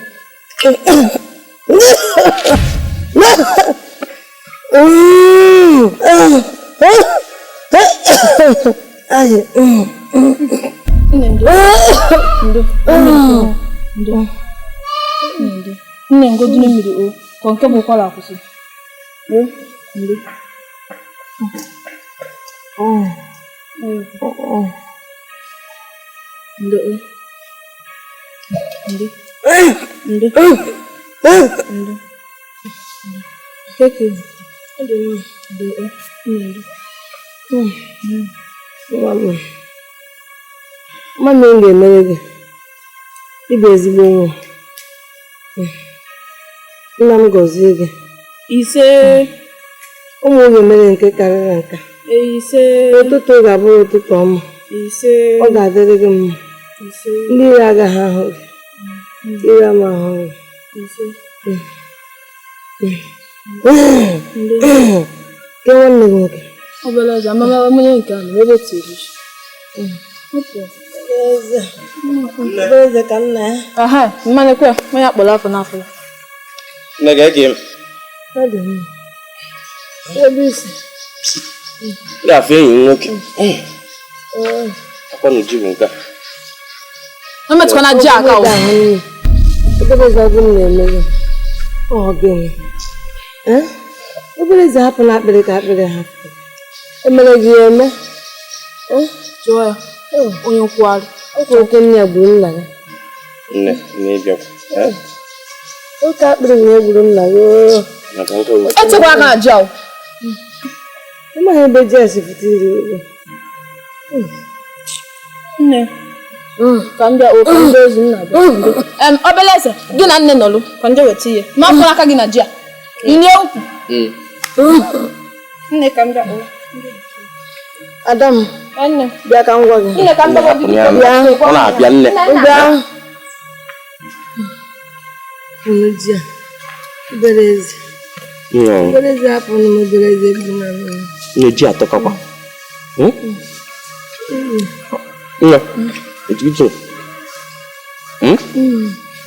Nne ngodu mmiri o ka nke bụ ụkwara akwụsị. Ndo. Ndo. Ndo. Ndo. Ndo. Keke. Ndo. Ndo. Mama m ga-emere gị. Ị bụ ezigbo nwa. Nna m gọzie gị. Ise. Ụmụ ga-emere nke karịrị nka. Ise. Ụtụtụ ga-abụrụ ụtụtụ ọma. Ise. Ọ ga-adịrị gị mma. Ise. Ndị iro agaghị ahụ gị. Ire ama ahụ gị. Ise. Ke nwanne gị nwoke. Obere eze, amama onye nke a na ebe tiri. Eze ka nna ya. Aha, mmanụ ekwe, mmanya akpọrọ afọ n'afọ. Nne ga-ege m. Ebe isi. Ga-afụ enyi m nwoke. Akwa na ji bụ nke a. Emetụkwana ji aka o. Obere eze ọgụ m na-eme gị. Ọ gịnị? Obere eze hapụ na akpịrị ka akpịrị hapụ. Emere gị ya eme? Jụọ ya. Onye nkwugharị. Ọ oke nne ya gburu nna gị. Nne, nne ịbịakwa. Oke akpịrị na-egburu nna gị. Etekwa aka na ji ahụ. Ịmaghị ebe ji a si pụta iri ego. Nne. Ka m bịa o, ka m bịa ozi m na-abịa. Obele eze, gị na nne nọlụ ka m jee weta ihe. Ma afọ aka gị na ji a. Nye ukwu. Nne ka m bịa o. Ada m. Nne. Bịa ka m gwa gị. Nne ka m bịa gị. Ọ na-abịa nne. Bịa. Unu ji a. Obere eze. Obere eze hapụrụ m obere eze bi na m. Nne ji atọkakwa. Nne. Ejiji.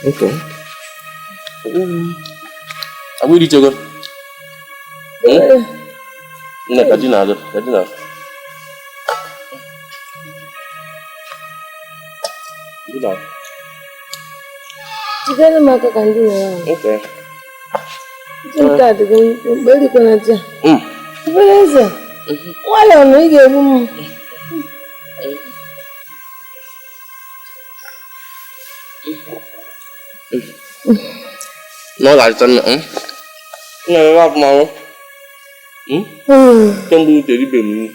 Okay. Agwa iri chego. Nne ka ji na-adụ, ka ji na-adụ. Ji na-adụ. Jidere m aka ka ndị nyere ahụ. Okay. Ji nke a dịgo mkpa erikwana ji a. Obere eze, nwayọọ na ị ga-egbu m. Na ọ ga-achịcha nne. Nne m afọ ahụ. Kemgbe ute ribe m nri.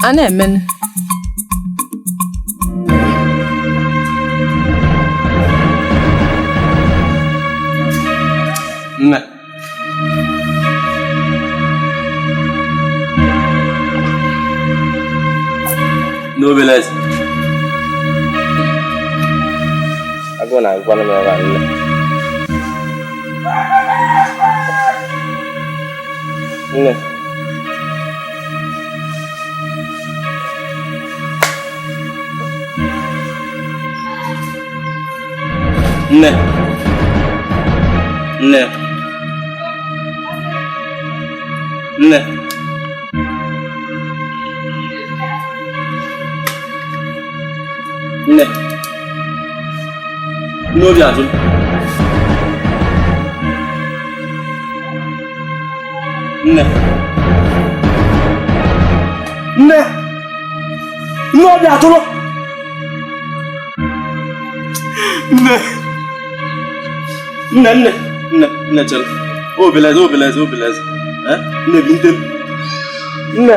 A na-emenụ. Nne. N'obele eze. Agụụ na-agụkwanụ m ebe a nne. Nne. Nne. Nne. Nne. Nne. Nne obi ajụ. Nne. Nne. Nne obi atụrụ. Nne. Nne nne nne nne chere. Obeleze obeleze obeleze. Eh? Nne bi nte. Nne.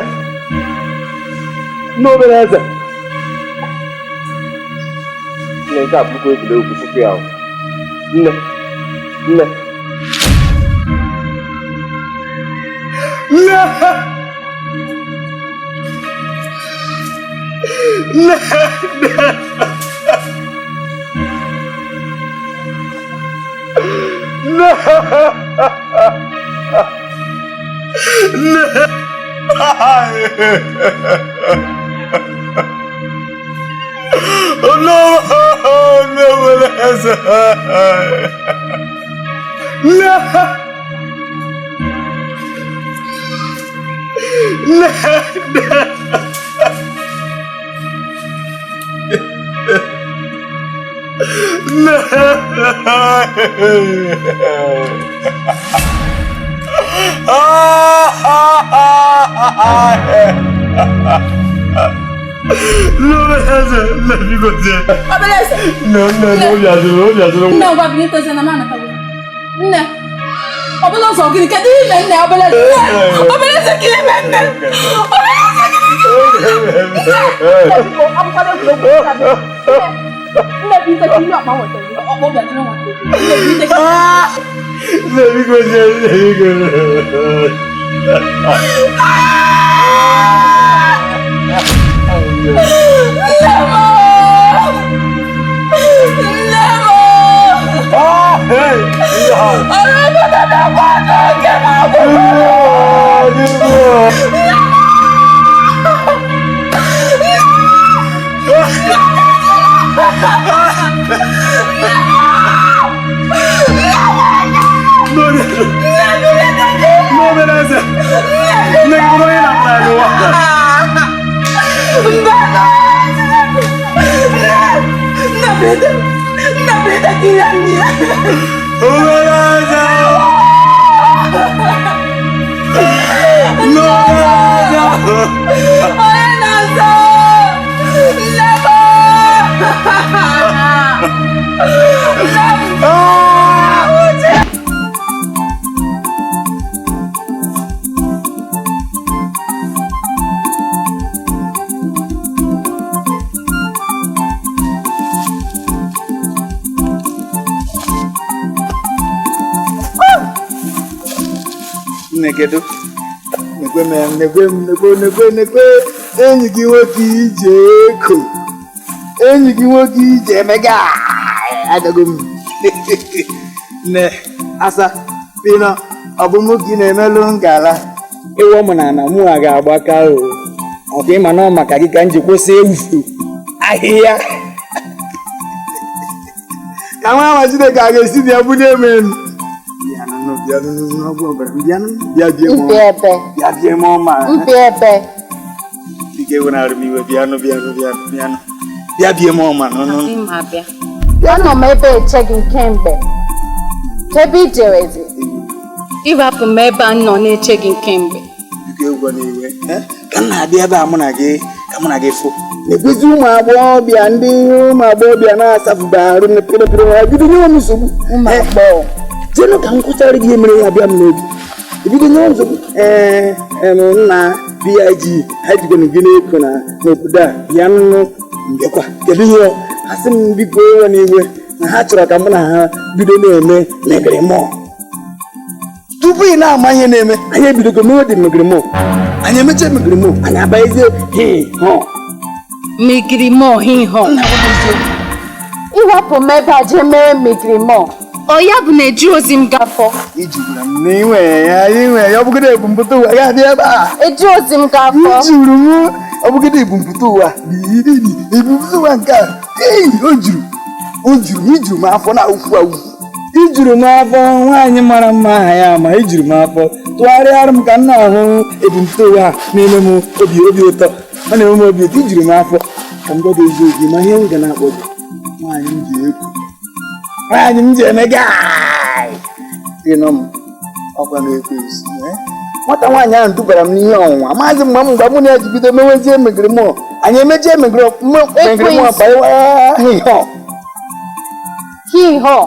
Nne obeleze. Nne nke a bụkwa egwuregwu tupu ya. Nne. Nne. Nne. Nne. Nne. Nne. Oh no! No, no! No! No! Obeleze. No, no, no, obi ajụrụ, obi ajụrụ. Nne ngwa bi ntozi na mana tawo. Nne. Obele ụzọ gịnị kedu ime nne obeleze? Obeleze ka ime nne. Obeleze gịnị? Nne, akwụkwọ egwuregwu. Nne bi nte ka ihe ọkpa nwetara. Ọkpa obi ajụrụ nwetara. Nne bi nte ka. Nne biko nne biko. Nekedu. Nekwe m nekwe m nekwe nekwe nekwe enyi gị nwoke ije eko. Enyi gị nwoke ije emega. Agago m. Ne asa pino ọ bụ mụ gị na-emelụ ngala. Ewu mụ na ana mụ a ga-agbaka o. Ọkwa ịma na ọ maka gị ka m ji kwụsị ewufu ahịhịa. Ka nwa ama Chineke a ga-esi na ya bunye m elu. Anọ m ebe eche gị kemgbe. Ebe i jerezi. Ịrapụ m ebe a nọ na-eche gị kemgbe. Ka m na-abịa ebe a mụ na gị ka mụ na gị fụ. Na-ekwezi ụmụ agbọghọbịa ndị ụmụ agbọghọbịa na-asafụba arụ pịrịpịrị ha bido nyewe m nsogbu. Ụmụ agbọghọ. Jenu ka m kwụchara gị ihe mere ya bịa m n'obi. Ebido nyewe m nsogbu. Ee, nna BIG ha jikwana gị n'eko na n'obodo a bịa nụ mbịakwa kedu ihe ha sị m biko ewe n'iwe na ha chọrọ ka mụ na ha bido na-eme megremọ tupu ị na-ama ihe na-eme anyị ebidogo mewe dị megremọ anyị emecha megremọ anyị abaezie hi họ Migirimo hi họ. Iwepụ m ebe a jee mee migirimo. Ọ ya bụ na eji ozi m gafọ. Ijuru m n'inwe ya inwe ya ọ bụgide ebumpụta ụwa ya dị ebe a. Eji ozi m gafọ. Ijuru m ọ bụgide ebumpụta ụwa ebumpụta ụwa nke a ei o juru ijuru m afọ na awụfu awụfu. Ijuru m afọ nwaanyị mara mma aha ya ma ijuru m afọ tụgharịara m ka m na-ahụ ebumpụta ụwa na-eme m obi ụtọ ọ na-eme m obi ụtọ ijuru m afọ ka m gwa gị eziokwu ma ihe m ga na-akpọ gị nwaanyị m ji ekwu nwaanyị m ji eme gaị ịnọ m ọkwa na-ekwe esi nwata nwaanyị ahụ dubara m n'ihe ọnwụnwa amaghịzi mgbe m mgbe mụ na ya ji bido mewezie megremọ anyị emejie megremọ Hi-ho.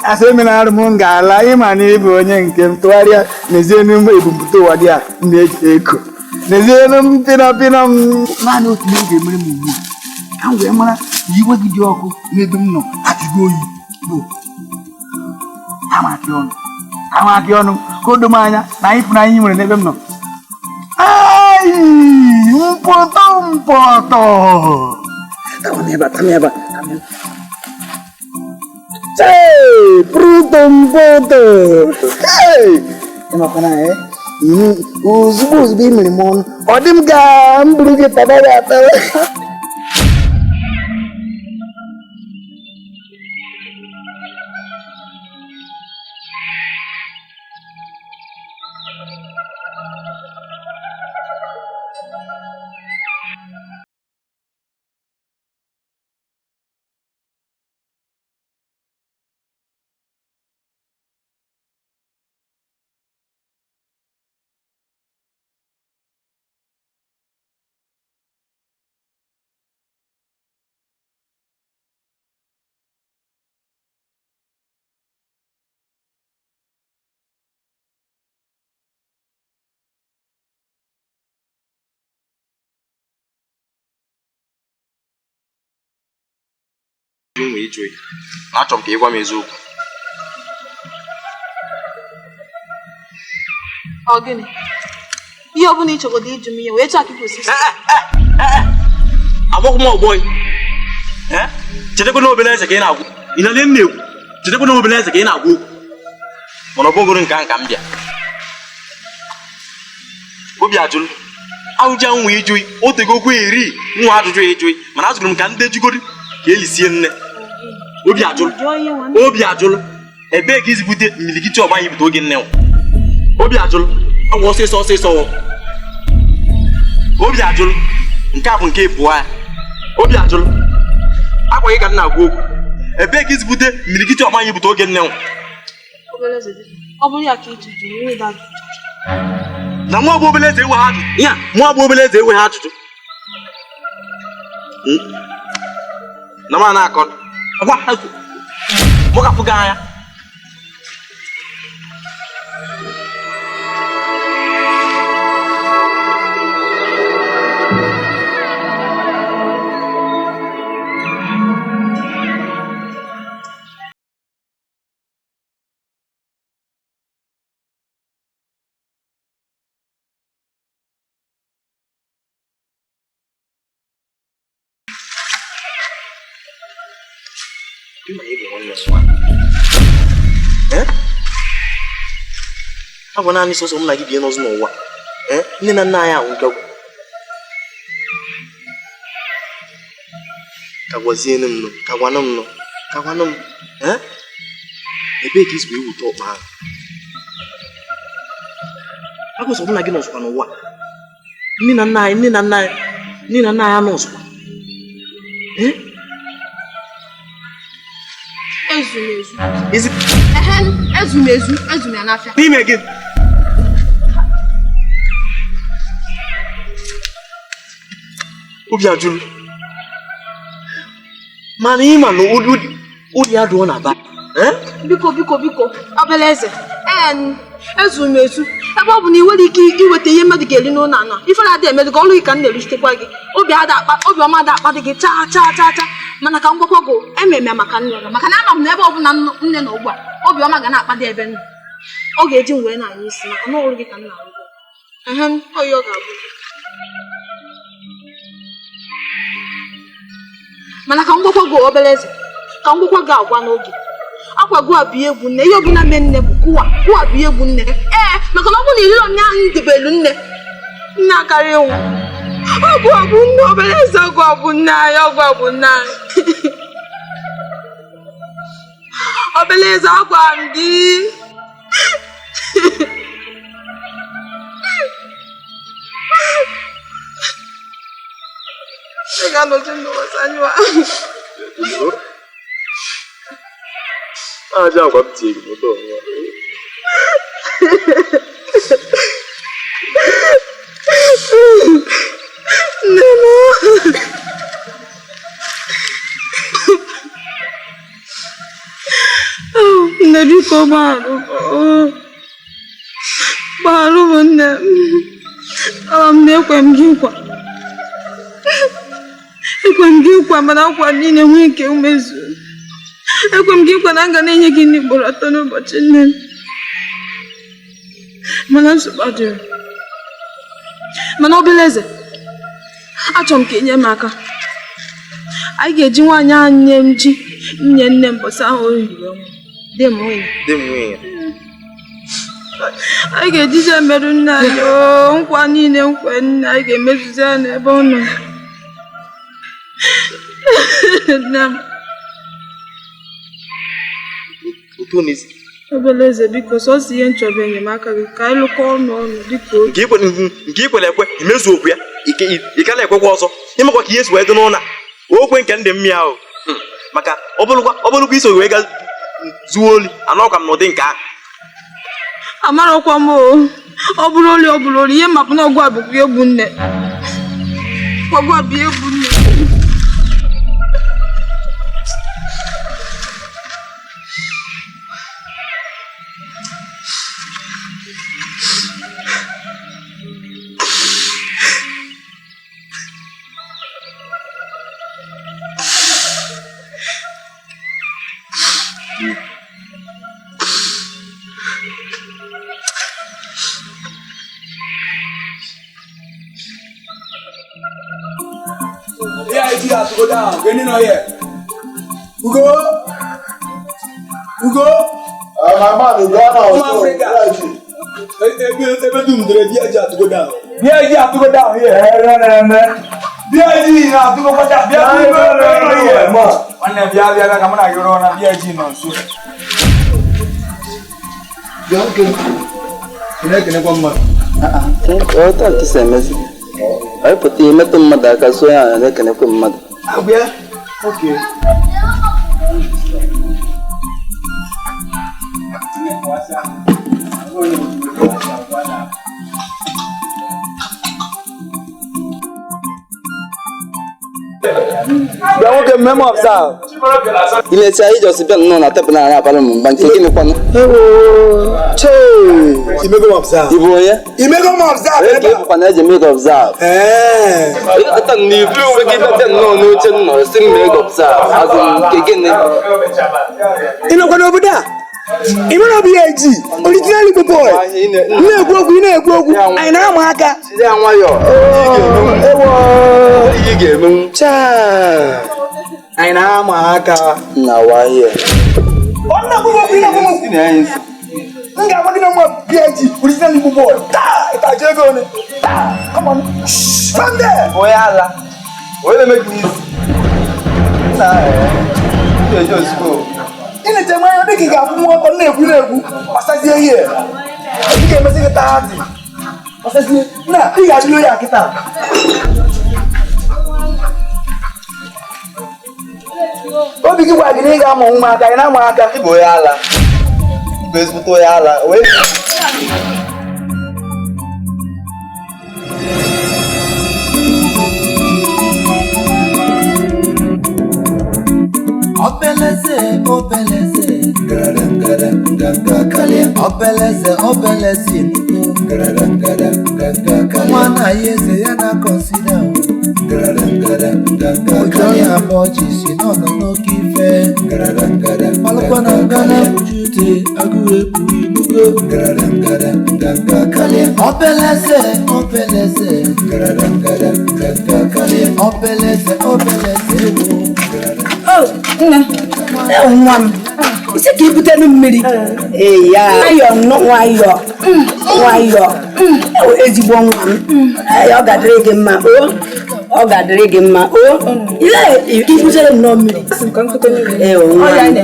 Asa emenarụ m ga-ala ịma na ịbụ onye nke m tụgharịa n'ezienu m ebumpụta ụwa dị a na-eji eko n'ezienu m pịnọ pịnọ m naanị otu ihe ga-emere m ugbu a ka m wee mara na iwe gị dị ọkụ n'ebe m nọ ajụgo oyi bụ amakị ọnụ ka o do m anya na ịfụnanya ị nwere n'ebe m nọ. Ai, mpọtọ mpọtọ tama ebe Hey, pruto mpoto. Hey, ịmakwana ozugbo ozugbo ị mere m ọnụ ọ dị m ka m buru gị taba gị atawa. Achọrọ m ka ị gwa m eziokwu. Ọ gịnị? Ihe ọbụla ị chọgodo ịjụ m ihe wee chọọ ka ị kwụsị. Agbọghọ m ọgbọ chetakwa na obere eze ka ị na-agwụ ị na nne ekwu chetakwa na obere eze ka ị na-agwụ okwu mana ọ bụgoro nke a ka m bịa obi ajụrụ ahụja nwa ịjụ otego okwu eri nwa ajụjụ ịjụ mana azụrụ m ka ndị jugoro ka elisie nne obi ajụrụ ebee ka izibute mmilikiti ọgba anyị bute oge nne obi ajụrụ agwa ọsịsọ ọsịsọ obi ajụrụ nke a bụ nke pụọ ya obi ajụrụ akwa gị ka m na-agwa okwu ebee ka izibute mmilikiti ọgba anyị bute oge nne na nwa bụ obele eze enweghị ajụjụ ya nwa bụ obele eze enweghị ajụjụ na ma na-akọ mụ ka fụga anya ọ bụ naanị sọsọ m na gị bie n'ọzọ n'ụwa nne na nna anyị anwụgagwo ka gwazienụ m nụ ka gwanụ m nụ ka gwanụ m ebee ka isi wee wute ọkpa ahụ agụsọ m na gị nọzụkwa n'ụwa nne na nna anyị nne na nna anyị nne na nna anyị anọzụkwa Ezu m ya n'afịa. N'ime gị. Obi ajụrụ. Mana ị ma na ụdị adụọ na-aba. Biko biko biko obere eze ezuru m ezu ebe ọ bụ na ị nwere ike iweta ihe mmadụ ga-eri n'ụlọ anọ ife na-adị emedụ gị ọrụ gị ka m na-eruchitekwa gị obiọma ada akpa dị gị chaa chaa chaa chaa mana ka m gwakwa gị ememe maka nne gị maka na ama m na ebe ọ bụla nne na ugbu a obiọma ga na-akpa dị ebe nne ọ ga-eji m wee na-anya isi maka na ọrụ gị ka m na-arụ ehe oyi ọ ga-abụ mana ka m gwakwa gị obere eze ka m gwakwa gị agwa n'oge akwa gụwa bụ ihe egwu nne ihe ọbụla mee nne bụ gụwa gụwa bụ ihe egwu nne ee maka na ọ bụrụ na iriro nne ahụ debelu nne nne akarị ịnwụ ọgwụ ọgwụ nne obere eze ọgwụ ọgwụ nne anyị ọgwụ ọgwụ nne anyị obere eze agwa m gị ị ga-anọchi n'ụwa sanyụwa Aja agwa m tie gị pụta onwe. Nne m. Nne biko gbagharụ m. Gbagharụ m nne m. Ama m na ekwe m gị nkwa. Ekwe m gị nkwa mana nkwa niile nwee nke mmezu. Ekwe m gị nkwa na m ga na-enye gị nri ugboro atọ n'ụbọchị nne m. Mana nsogbu adịrọ. Mana obere eze, achọrọ m ka ị nye m aka. Anyị ga-eji nwaanyị ahụ nye m ji nye nne m mbọsị ahụ o riri ọnwụ. Di m nwunye. Di m nwunye. Anyị ga-ejiji emerụ nne anyị oo nkwa niile nkwe nne anyị ga-emezuzi ya n'ebe ọ nọ. Nne m. Obere eze biko sọsọ ihe nchọba enyemaka gị ka anyị lụkọ ọnụ ọnụ dịka otu. Nke ikwere ekwe imezu okwu ya ị ka na-ekwekwa ọzọ ịmakwa ka ihe si wee dị n'ụlọ a okwe nke ndị mmịa ahụ maka ọ bụrụkwa iso wee ga zuo oli anọkwa m n'ụdị nke ahụ. Amarọkwa m o ọ bụrụ oli ọ bụrụ oli ihe mapụ na ọgwụ a bụkwa egbu nne ọgwụ a bụ egbu nne. AIG has to go down. Get in here. Ugo. Ugo. My man, Ugo now. Come Africa. Ebe dum dere BIG has to go down. BIG has to go down here. BIG has to go down. BIG here. Nwanne bịa bịa bịa ka mụ na gị rụọ na BIG nọ nso. Bịa nwoke m. Ị na-ekenekwa mmadụ. Otu a ka isi emezi. Ọ pụta imetụ mmadụ aka so ya na-ekenekwa mmadụ. Abịa. Okay. Bịa nwoke m mee m observe. Ilecha ije ọsị bịa nnọọ na tebụl na abalị m mba nke gịnị kwanụ? Imego m observe. Ị bụ onye? Imego m observe Onye ka ị bụkwa na eji eme gị observe? Ịkọta na ibu onwe gị bịa nnọọ n'oche m nọ sị m mee gị observe. Azụ m nke gịnị? Ị nọkwa n'obodo a? Ị mara BIG, original Igbo boy. Na-ekwu okwu, ị na-ekwu okwu, anyị na-ama aka. Jide ya nwayọọ. Ewo. Ihe ị ga-emenwu. Chaa. Anyị na-ama aka. Nna wahie. Ọ na-ekwu okwu, ị na-ekwu okwu. M ga-agwa gị na nwa BIG, original Igbo boy. Taa, ịtaji ego ole? Taa, come on. Shh, from there. Onye ala. Onye na-eme gị n'isi. Nna ị ga-eji ozugbo. Ị na-eche mmanya dị ka ị ga-akwụ nwa ọkọ na-ekwu na-ekwu gbasazie ihe ị ga-emezi gị taa dị gbasazie na ị ga-ajụrụ ya kịta. Obi gị gwa gị na ị ga-amụ nwa aka ị na-amụ aka. Ị bụ onye ala. Ị bụ ezigbote onye ala. Wee Obeleze, obeleze, Nganga karịa. Obeleze obeleze enugo. Nganga nwa na ya eze ya na kọnsida. Ụjọ na-agba ọchị si n'ọnọ n'oke ife. Malụkwa na ngana kpuchi ute agụụ ekpughi enugo. Obeleze obeleze. Obeleze obeleze ewo. Nne, nwa m, isi ka ibutenu mmiri. Ee ya, nwayọọ nnọọ, nwayọọ, nwayọọ. Ezigbo nwa m. Ee, ọ ga-adịrị gị mma, o. Ọ ga-adịrị gị mma, o. Ile ibutere m nnọọ mmiri. Ee, nwa m.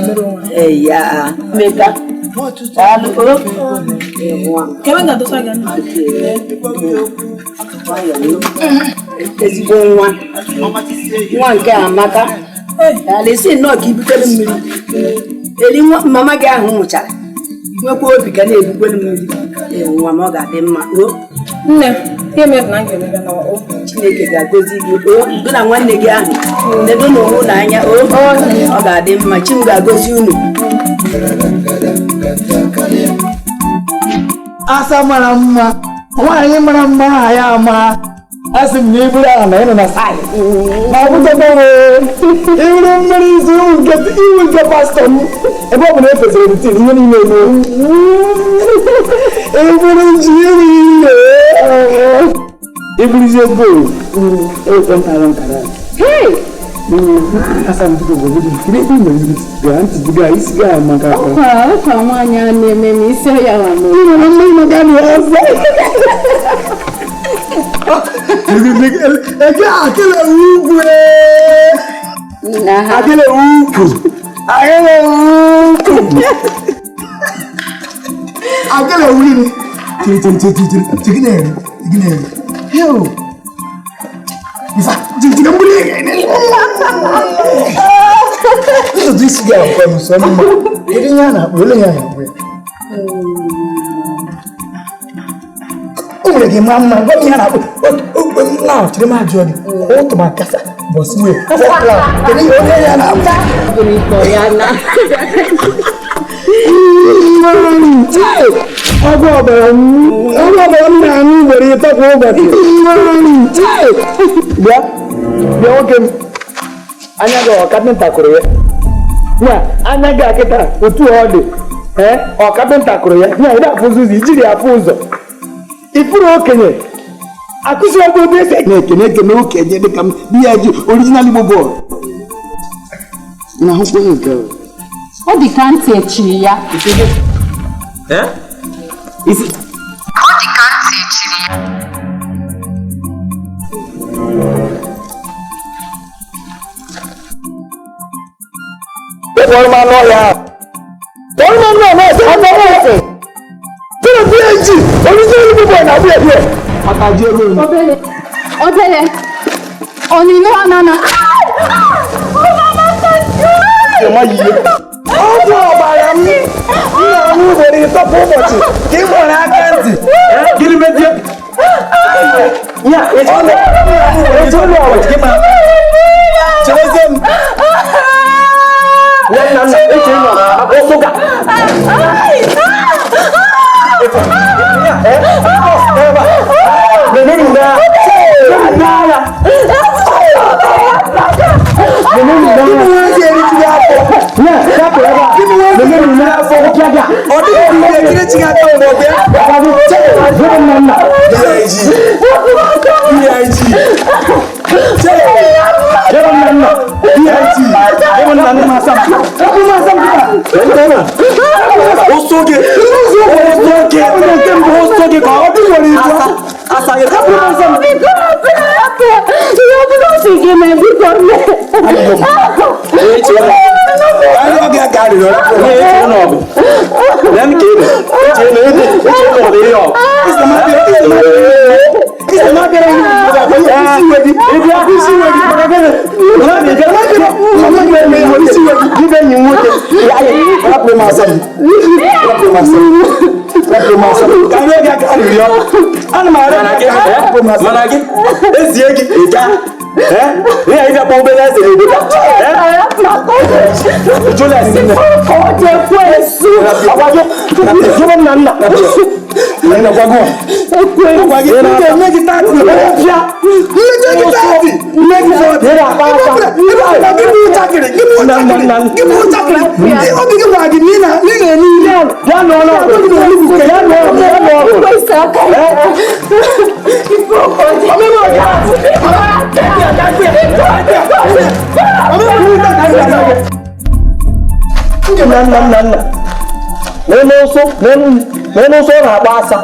Ee ya, Emeka. Daalụ, o. Ee, nwa m. Nwayọọ nnọọ. Ezigbo nwa. Nwa nke amaka. Ala esi nnọọ ka ibutere mmiri. Eli nwa mama gị ahụ nwụchara nwekwa obi ga na-ebukwere mmiri. Ee, nwa m, ọ ga-adị mma o. Nne, ihe mere na m ga-emega na o. Chineke ga-agọzi gị o, gị na nwanne gị ahụ nedo na onwe unu anya o. Ọ ga-adị mma, chi m ga-agọzi unu. Asa mara mma, nwaanyị mara mma aha ya ama. Asị m na iburu aha na ị nọ na saị ma ọ bụtakwa iburu mmiri izu iwu nke pastọ m ebe ọ bụ na efesịrị rutin ihe niile eme iburu ji iwu ihe iburuzie goolu ekwe nkara asa m biko gogodo kiri ebe ị nwere gaa ntị gaa isi gaa maka ọkwa nwaanyị a na-eme m isi ya wa m ị nwere mmiri maka na ọzọ. Eke akele ugwu akele ukwu akele ukwu akele wuli chiri chiri chiri chiri chiri chiri chiri heo nfa chiri chiri mbuli ntutu isi gị akwa m sọ mma. Kedu ihe a na-akpọ ele ihe a na-akpọ ya? O nwere gị maa mma, gwa m ihe a na-akpọ ogbe m na chere m ajụọ gị ụtụ ma kasa bọs wee fọkla. Kedu ihe onye ya na-akpọ? Ọgwụ ọbara m ọgwụ ọbara m na-aṅụ ugboro ịtọ kwa ụbọchị. Bịa bịa nwoke m, anya gị ọ kapịnta kụrụ ya ya anya gị akịta otu ọ dị ee ọ kapịnta kụrụ ya ya ị na-afụ ụzọ ijiri afụ ụzọ ifuru okenye akụzi ọgwụ otu esi na-ekene ekene okenye dịka m di ya ji original Igbo bọọlụ na ahụkwa nke ọ dị ka ntị echiri ya. Isi Ọ dị ka ntị echiri ya. Kpọrọ m anụ ọhịa ahụ. Kpọrọ m anụ ọhịa ahụ, anụ ọhịa ahụ. Tụrụ PhD, original Igbo bọọlụ na abịa abịa. Maka ji ego m. Obere, obere, ọnịnọ anana. Ọgwụ ọbara m na-aṅụ ugboro ịtọ kwa ụbọchị ka ị gbara aka ntị. Gịnị mezie? Ya, echi ụlọ ọwa gị ma. Cherezie m. Nne nna nna, echi ụlọ ụsụ ga. Mana gị ezie gị ị gaa. Ihe ị ga-akpọ obere eze n'obodo Nna na-akpọ asa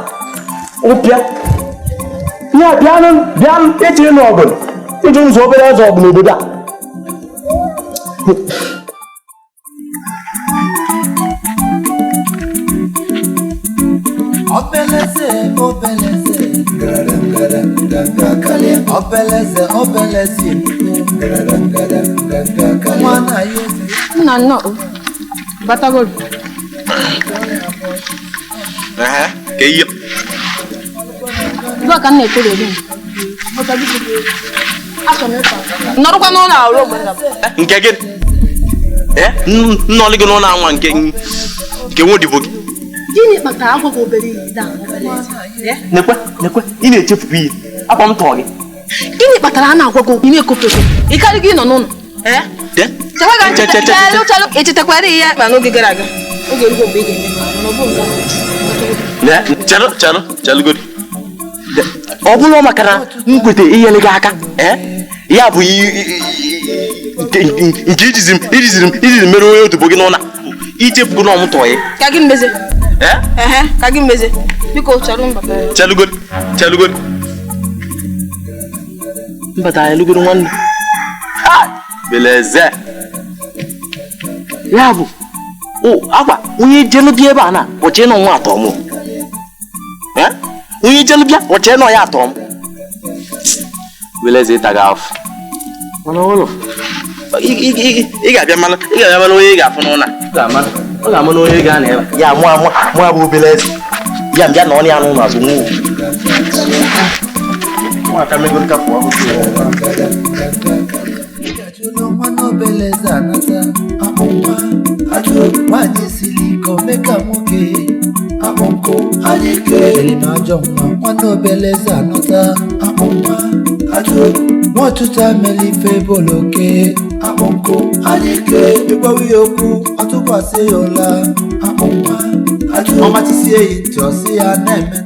ụpịa ya bịanụ bịanụ echiri n'ọgụ iji ụzọ obere eze ọgụ n'obodo a. Obeleze, obeleze, obeleze, obeleze, nna nnọọ batagoro. Ka ihe Ugbu a ka m na-ekwere gị. Nọrọkwa n'ụlọ arụ mgbe nna m. Nke gị nnọlị gị n'ụlọ anwa nke nke nwa odibo gị. Gịnị kpatara agwa gị obere ihe daa obere eze? Nekwe nekwe ị na-echefukwa ihe akwa m tọọ gị. Gịnị kpatara a na-agwa gị okwu ị na-ekofe ekwe? Ị karịghị ịnọ n'ụlọ. Echetakwara ihe akpa n'oge gara aga. Oge erugo mgbe ị ga-eme mana ọ bụ nke ahụ. Chelụ chelụ chelụgodi. Ọ bụrụ maka na m kwete inyere gị aka ya bụ nke ijiziri m mere onye odibo gị n'ụlọ ichefugo na ọmụtọ ya. Ka gị mmezie. Ka gị mmezie. Biko chọrọ mbata. Chelụgodi chelụgodi. Mbata elugoro nwanne. Beleze. Ya bụ akwa onye jelu bịa ebe a na ọchee nọ nwa atọ mụ. Onye jelu bịa ọchee nọ ya atọ m. Beleze ịta gị afụ. Mana ụlọ ị ga-abịa mana ị ga-abịa mana onye ị ga-afụ n'ụlọ a. Ọ ga-ama na onye ga-anọ ebe a. Ya mụ amụ mụ abụ Beleze. Ya mbịa na ọ ya n'ụlọ azụ nwa. Nwa aka megoro kapụ ọhụrụ. Obeleze anata akpụ nwa ajụ nwaanyị siri ike omeka nwoke akpụ nkụ anyị ike na ajọ nwa nwanne obeleze anata akpụ nwa ajụ nwa ọtụtụ amela ife boloke akpụ nkụ anyị ike ịgwawa ya okwu ọtụkwasị ya ụla akpụ nwa ajụ ọmachisie ya ntị ọsị ya na-eme.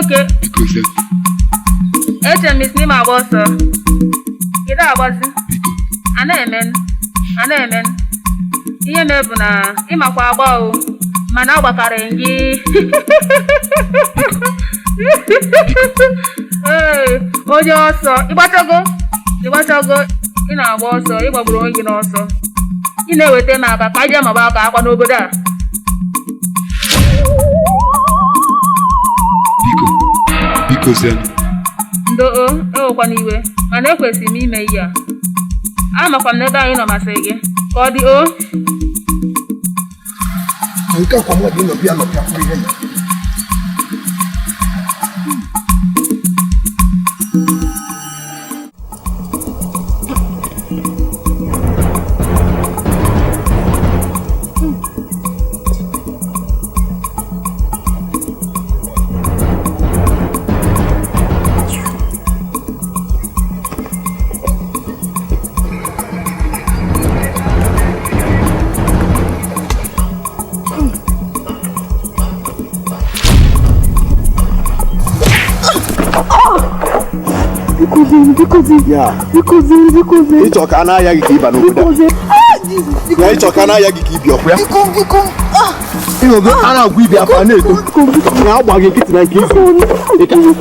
Nwoke, eche m isi n'ime agba ọsọ. Kedu agbazi? A na-eme a na-eme ihe mee bụ na ịmakwa agba o, mana agbakarị gị. Ee, onye ọsọ, ịgbachago ịgbachago, ị na-agba ọsọ, ị gbagburu onwe gị n'ọsọ. Ị na-eweta m aka ka anyị jee maba aka akwa n'obodo a. Biko zen. Ndo o, ewekwana iwe, mana ekwesịrị m ime ihe a. Amakwa m na ebe anyị nọ masịrị gị. Ka ọ dị o. Nke akwa mmadụ ịnọbịa nọbịa kwuru ihe ya. Ịchọ ka a na-aya gị ka ịba n'obodo a. Ya ịchọ ka a na-aya gị ka ibi ọkụ ya. Ịnọgo a na-agwa ibi afọ a na-eto. Na agba gị nkịtị na nke izu.